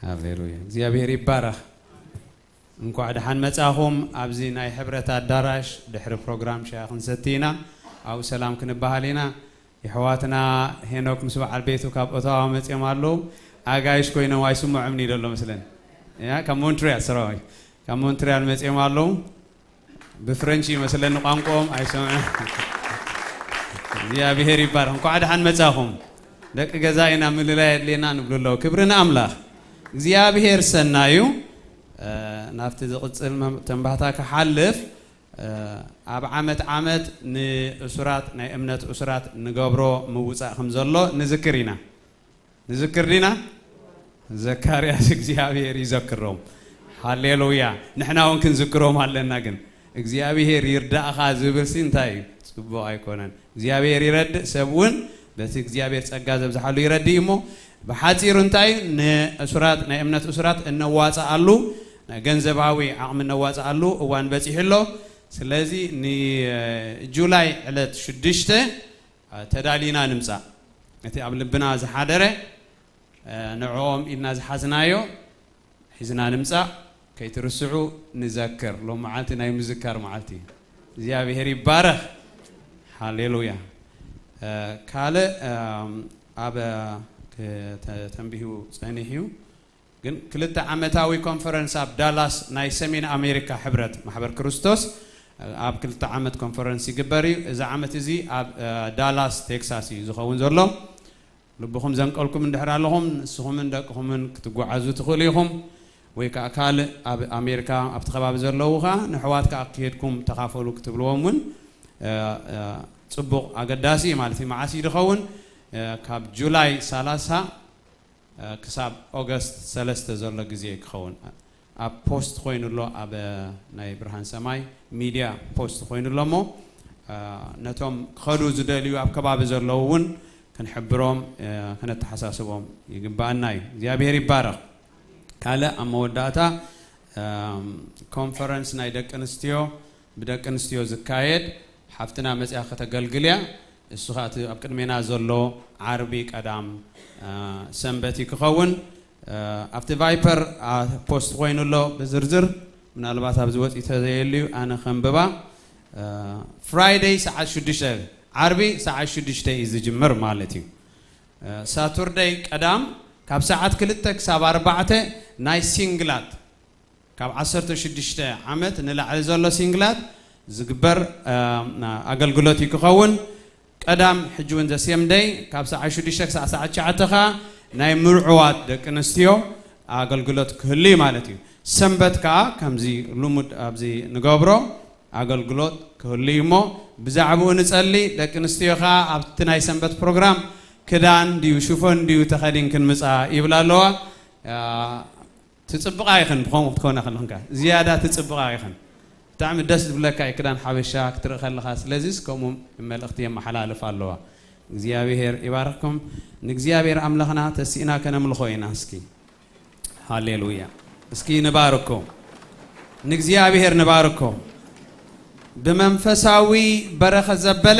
ሃሌሉያ፣ እግዚኣብሔር ይባረኽ። እንኳዕ ደሓን መጻኹም። ኣብዚ ናይ ሕብረት ኣዳራሽ ድሕሪ ፕሮግራም ሻሂ ክንሰቲ ኢና። ኣብኡ ሰላም ክንበሃል ኢና። የሕዋትና ሄኖክ ምስ በዓል ቤቱ ካብ ኦታዋ መጺኦም ኣለዉ። ኣጋይሽ ኮይኖም ኣይስምዖምን እዩ ዘሎ መስለን። ያ ካብ ሞንትሪያል ሰራዊ ካብ ሞንትሪያል መጺኦም ኣለዉ። ብፍረንች ይመስለኒ ቋንቋኦም ኣይሰምዕን። እግዚኣብሔር ይባረኽ። እንኳዕ ደሓን መጻኹም። ደቂ ገዛ ኢና፣ ምልላይ የድልየና ንብሉ ኣለዉ። ክብሪ ንኣምላኽ። እግዚኣብሔር ሰናዩ። ናብቲ ዝቕጽል ተንባህታ ክሓልፍ፣ ኣብ ዓመት ዓመት ንእሱራት፣ ናይ እምነት እሱራት ንገብሮ ምውጻእ ከም ዘሎ ንዝክር ኢና። ንዝክር ዲና? ዘካርያስ እግዚኣብሔር ይዘክሮም። ሃሌሉያ። ንሕና እውን ክንዝክሮም ኣለና። ግን እግዚኣብሔር ይርዳእኻ ዝብል ሲ እንታይ እዩ? ጽቡቕ ኣይኮነን። እግዚኣብሔር ይረድእ፣ ሰብ እውን በቲ እግዚኣብሔር ጸጋ ዘብዝሓሉ ይረድእ እዩ። እሞ ብሓጺሩ እንታይ እዩ? ንእሱራት፣ ናይ እምነት እሱራት እነዋጽኣሉ፣ ናይ ገንዘባዊ ዓቕሚ እነዋጽኣሉ እዋን በጺሑ ኣሎ። ስለዚ ንጁላይ ዕለት ሽዱሽተ ተዳሊና ንምጻእ። እቲ ኣብ ልብና ዝሓደረ ንዕኦም ኢልና ዝሓዝናዮ ሒዝና ንምጻእ። ከይትርስዑ ንዘክር። ሎም መዓልቲ ናይ ምዝካር መዓልቲ እዩ። እግዚኣብሔር ይባረኽ። ሃሌሉያ። ካልእ ኣብ ተንቢሁ ጸኒሕ እዩ። ግን ክልተ ዓመታዊ ኮንፈረንስ ኣብ ዳላስ ናይ ሰሜን ኣሜሪካ ሕብረት ማሕበር ክርስቶስ ኣብ ክልተ ዓመት ኮንፈረንስ ይግበር እዩ። እዚ ዓመት እዚ ኣብ ዳላስ ቴክሳስ እዩ ዝኸውን ዘሎ። ልብኹም ዘንቀልኩም እንድሕር ኣለኹም፣ ንስኹምን ደቅኹምን ክትጓዓዙ ትኽእሉ ኢኹም። ወይ ከዓ ካልእ ኣብ ኣሜሪካ ኣብቲ ከባቢ ዘለዉ ከዓ ንኣሕዋት ከዓ ክሄድኩም ተኻፈሉ ክትብልዎም እውን ጽቡቕ ኣገዳሲ እዩ ማለት እዩ። መዓስ እዩ ዝኸውን? ካብ ጁላይ ሰላሳ ክሳብ ኦገስት ሰለስተ ዘሎ ግዜ ክኸውን ኣብ ፖስት ኮይኑ ኣሎ፣ ኣብ ናይ ብርሃን ሰማይ ሚድያ ፖስት ኮይኑ ኣሎ። እሞ ነቶም ክኸዱ ዝደልዩ ኣብ ከባቢ ዘለዉ እውን ክንሕብሮም፣ ከነተሓሳስቦም ይግባኣና እዩ። እግዚኣብሔር ይባረኽ። ካልእ ኣብ መወዳእታ ኮንፈረንስ ናይ ደቂ ኣንስትዮ፣ ብደቂ ኣንስትዮ ዝካየድ፣ ሓፍትና መፅያ ከተገልግል እያ። እሱ ከዓ እቲ ኣብ ቅድሜና ዘሎ ዓርቢ ቀዳም ሰንበት እዩ ክኸውን። ኣብቲ ቫይፐር ፖስት ኮይኑ ኣሎ ብዝርዝር፣ ምናልባት ኣብዚ ወፂ ተዘየልዩ ኣነ ከንብባ። ፍራይደይ ሰዓት ሽዱሽተ፣ ዓርቢ ሰዓት ሽዱሽተ እዩ ዝጅምር ማለት እዩ። ሳቱርደይ ቀዳም ካብ ሰዓት ክልተ ክሳብ ኣርባዕተ ናይ ሲንግላት ካብ ዓሰርተ ሽዱሽተ ዓመት ንላዕሊ ዘሎ ሲንግላት ዝግበር ኣገልግሎት እዩ ክኸውን። ቀዳም ሕጂ እውን ዘሴም ደይ ካብ ሰዓት ሽዱሽተ ክሳዕ ሰዓት ትሽዓተ ከዓ ናይ ምርዑዋት ደቂ ኣንስትዮ ኣገልግሎት ክህሉ እዩ ማለት እዩ። ሰንበት ከዓ ከምዚ ልሙድ ኣብዚ ንገብሮ ኣገልግሎት ክህሉ እዩ እሞ ብዛዕባኡ ንጸሊ። ደቂ ኣንስትዮ ከዓ ኣብቲ ናይ ሰንበት ፕሮግራም ክዳን ድዩ ሽፎን ድዩ ተኸዲንክን ምጻ ይብላ ኣለዋ። ትጽብቓ ኢኽን፣ ብኸምኡ ክትኮና ከለኽን ከኣ ዝያዳ ትጽብቓ ኢኽን። ብጣዕሚ ደስ ዝብለካ እዩ ክዳን ሓበሻ ክትርኢ ከለኻ። ስለዚስ ከምኡ መልእኽቲ የመሓላልፍ ኣለዋ። እግዚኣብሔር ይባርኽኩም። ንእግዚኣብሔር ኣምላኽና ተሲእና ከነምልኾ ኢና። እስኪ ሃሌሉያ። እስኪ ንባርኮ። ንእግዚኣብሔር ንባርኮ። ብመንፈሳዊ በረኸት ዘበለ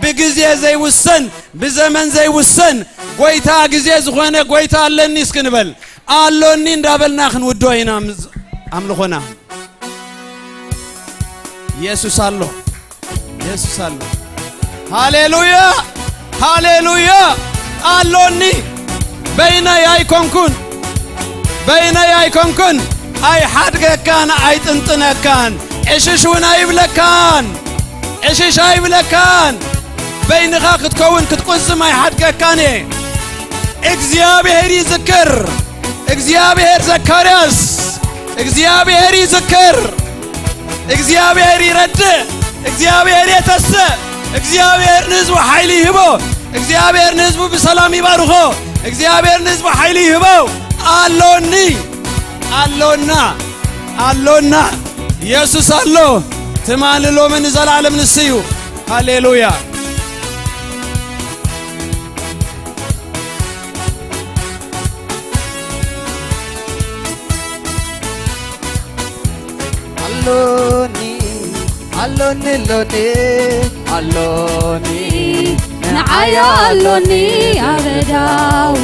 ብግዜ ዘይውሰን፣ ብዘመን ዘይውሰን ጎይታ፣ ግዜ ዝኾነ ጎይታ ኣለኒ እስኪ ንበል። ኣሎኒ እንዳበልና ክንውድኦ ኢና ምስ ኣምልኾና። የሱስ ኣሎ፣ የሱስ ኣሎ። ሃሌሉያ፣ ሃሌሉያ። ኣሎኒ፣ በይነይ ኣይኮንኩን፣ በይነይ ኣይኮንኩን። ኣይሓድገካን፣ ኣይጥንጥነካን፣ ዕሽሽ እውን ኣይብለካን፣ ዕሽሽ ኣይብለካን። በይንኻ ክትከውን ክትቁዝም ኣይሓድገካን እየ። እግዚኣብሔር ይዝክር፣ እግዚኣብሔር ዘካርያስ፣ እግዚኣብሔር ይዝክር፣ እግዚኣብሔር ይረድእ፣ እግዚኣብሔር የተስእ፣ እግዚኣብሔር ንህዝቡ ሓይሊ ይህቦ፣ እግዚኣብሔር ንህዝቡ ብሰላም ይባርኾ፣ እግዚኣብሔር ንህዝቡ ሓይሊ ይህቦ። ኣሎኒ፣ ኣሎና፣ ኣሎና። የሱስ ኣሎ። ትማሊ፣ ሎሚ፣ ንዘለዓለም ንሱ እዩ። ሃሌሉያ። ኣሎኒ፣ ኣሎኒ፣ ኣሎኒ፣ ኣሎኒ፣ ንዓይ ኣሎኒ ኣበዳው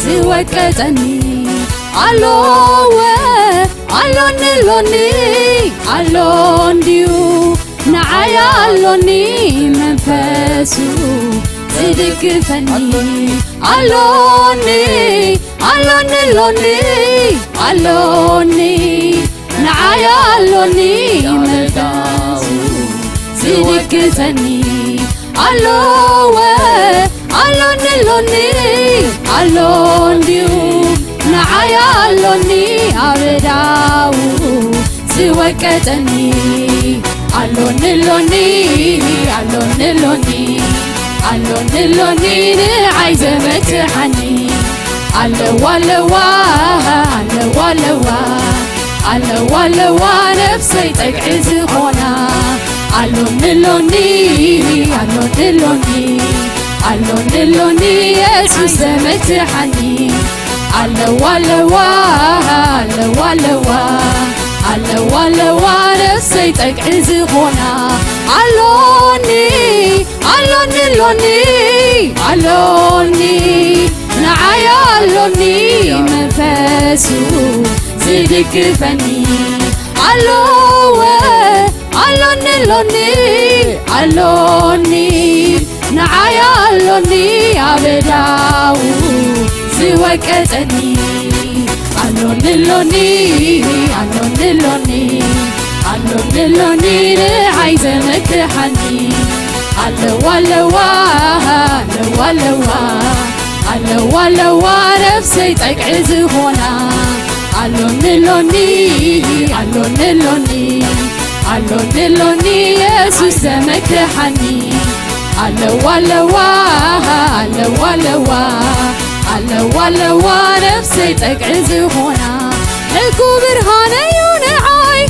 ዝወቀጠኒ። ኣሎወ፣ ኣሎኒ፣ ኣሎኒ፣ ኣሎ እንድዩ ንዓይ ኣሎኒ መንፈሱ ዝድግፈኒ። ኣሎኒ፣ ኣሎኒ፣ ኣሎኒ፣ ኣሎኒ፣ ንዓይ ኣሎኒ መንፈሱ ዝድግፈኒ። ኣሎወ፣ ኣሎኒ፣ ኣሎኒ፣ ኣሎ እንድዩ ንዓይ ኣሎኒ ኣበዳው ዝወቀጠኒ። ኣሎኒ፣ ኣሎኒ፣ ኣሎኒ፣ ኣሎኒ፣ ኣሎኒ፣ ኣሎኒ፣ ንዓይ ዘመክሓኒ። ኣለዋ፣ ኣለዋ፣ ኣለዋ፣ ኣለዋ፣ ኣለዋ፣ ኣለዋ፣ ነፍሰይ ጠግዒ ዝኾና። ኣሎኒ፣ ኣሎኒ፣ ኣሎኒ፣ ኣሎኒ፣ ኣሎኒ፣ የሱስ ዘመክሓኒ። ኣለዋ፣ ኣለዋ፣ ኣለዋ፣ ኣለዋ፣ ኣለዋ፣ ኣለዋ፣ ነፍሰይ ጠግዒ ዝኾና። ኣሎኒ፣ ኣሎኒ፣ ኣሎኒ፣ ኣሎኒ፣ ንዓይ ኣሎኒ መንፈሱ ዝድግፈኒ። ኣሎወ፣ ኣሎኒ፣ ኣሎኒ፣ ኣሎኒ፣ ንዓይ ኣሎኒ ኣበዳው ዝወቀጠኒ። ኣሎኒ፣ ኣሎኒ፣ ኣሎኒ፣ ኣሎኒ፣ ኣሎኒ፣ ኣሎኒ፣ ንዓይ ዘመክሓኒ። ኣለዋ፣ ኣለዋ፣ ኣለዋ፣ ኣለዋ፣ ኣለዋ፣ ኣለዋ፣ ነፍሰይ ጠግዒ ዝኾና። ኣሎኒ፣ ኣሎኒ፣ ኣሎኒ፣ ኣሎኒ፣ ኣሎኒ፣ ኣሎኒ፣ የሱስ ዘመክሓኒ። ኣለዋ፣ ኣለዋ፣ ኣለዋ፣ ኣለዋ፣ ኣለዋ፣ ኣለዋ፣ ነፍሰይ ጠግዒ ዝኾና። ሕጉ ብርሃነዩ ንዓይ፣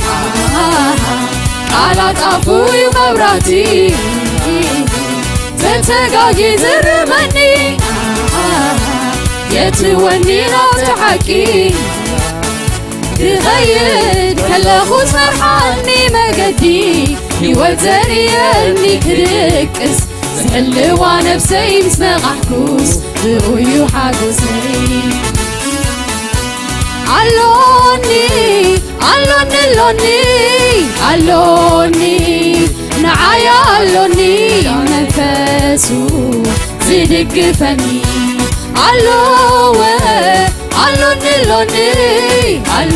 ቃላት ኣፉ እዩ መብራቲ፣ ተተጋጊ ዝርመኒ፣ የትወኒ ናብቲ ሓቂ። ክኸይድ ከለኹ ዝመርሓኒ መገዲ፣ ህይወት ዘርእየኒ ክድቅስ፣ ዝሕልዋ ነፍሰይ ምስ ነቓሕኩስ፣ ብኡ እዩ ሓጎሰይ። ኣሎኒ፣ ኣሎኒ፣ ኣሎኒ፣ ኣሎኒ፣ ንዓይ ኣሎኒ መንፈሱ ዝድግፈኒ። ኣሎወ፣ ኣሎኒ፣ ኣሎኒ፣ ኣሎ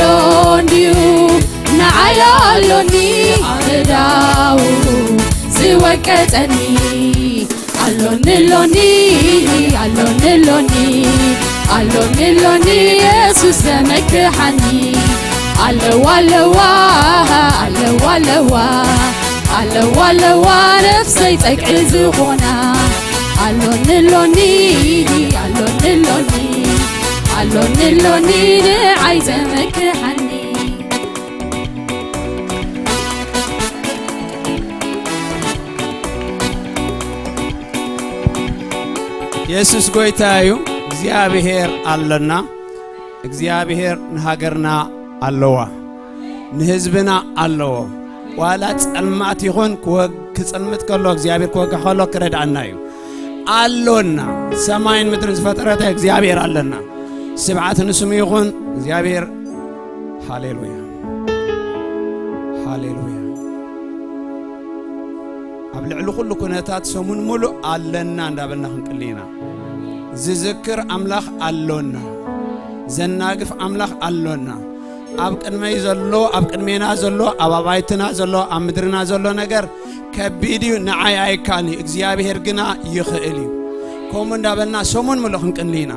እንድዩ ንዓይ ኣሎኒ ኣእዳው ዝወቀጠኒ። ኣሎኒ፣ ኣሎኒ፣ ኣሎኒ፣ ኣሎኒ፣ ኣሎኒ፣ ኣሎኒ፣ የሱስ ዘመክሓኒ። ኣለዋ፣ ኣለዋ፣ ኣለዋ፣ ኣለዋ፣ ኣለዋ፣ ኣለዋ፣ ነፍሰይ ጸግዒ ዝኾና። ኣሎኒ፣ ኣሎኒ፣ ኣሎኒ፣ ኣሎኒ፣ ኣሎኒ፣ ኣሎኒ፣ ንዓይ ዘመክሓኒ። የሱስ ጎይታ እዩ። እግዚኣብሔር ኣለና። እግዚኣብሔር ንሃገርና ኣለዋ፣ ንህዝብና ኣለዎ። ዋላ ጸልማት ይኹን ክወግ-፣ ክጽልምት ከሎ እግዚኣብሔር ክወግሕ ከሎ ክረድኣና እዩ። ኣሎና። ሰማይን ምድርን ዝፈጠረተ እግዚኣብሔር ኣለና። ስብዓት ንስሙ ይኹን እግዚኣብሔር። ሃሌሉያ። ሃሌሉያ። ኣብ ልዕሊ ኩሉ ኩነታት ሰሙን ሙሉእ ኣለና እንዳበልና ክንቅሊ ኢና። ዝዝክር ኣምላኽ ኣሎና። ዘናግፍ ኣምላኽ ኣሎና። ኣብ ቅድመይ ዘሎ፣ ኣብ ቅድሜና ዘሎ፣ ኣብ ኣባይትና ዘሎ፣ ኣብ ምድርና ዘሎ ነገር ከቢድ እዩ፣ ንዓይ ኣይካል እዩ፣ እግዚኣብሔር ግና ይኽእል እዩ። ከምኡ እንዳበልና ሰሙን ሙሉእ ክንቅኒ ኢና።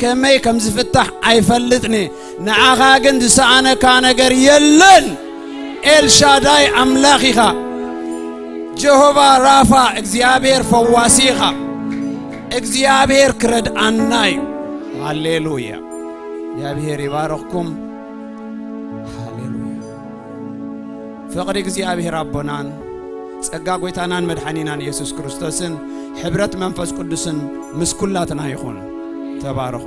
ከመይ ከም ዝፍታሕ ኣይፈልጥን እየ። ንዓኻ ግን ዝሰኣነካ ነገር የለን። ኤልሻዳይ ኣምላኽ ኢኻ። ጀሆቫ ራፋ እግዚኣብሔር ፈዋሲ ኢኻ። እግዚኣብሔር ክረድኣና እዩ። ሃሌሉያ። እግዚኣብሔር ይባርኽኩም። ሃሌሉያ። ፍቕሪ እግዚኣብሔር ኣቦናን ጸጋ ጐይታናን መድሓኒናን ኢየሱስ ክርስቶስን ሕብረት መንፈስ ቅዱስን ምስ ኩላትና ይኹን። ተባረኹ።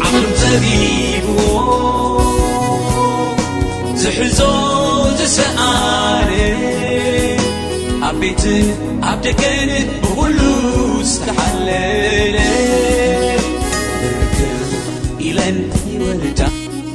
ዓቕሎም ጸቢብዎ ዝሕዞ ዝሰኣነ ኣብ ቤትን ኣብ ደገን ብኹሉ ዝተሓለለ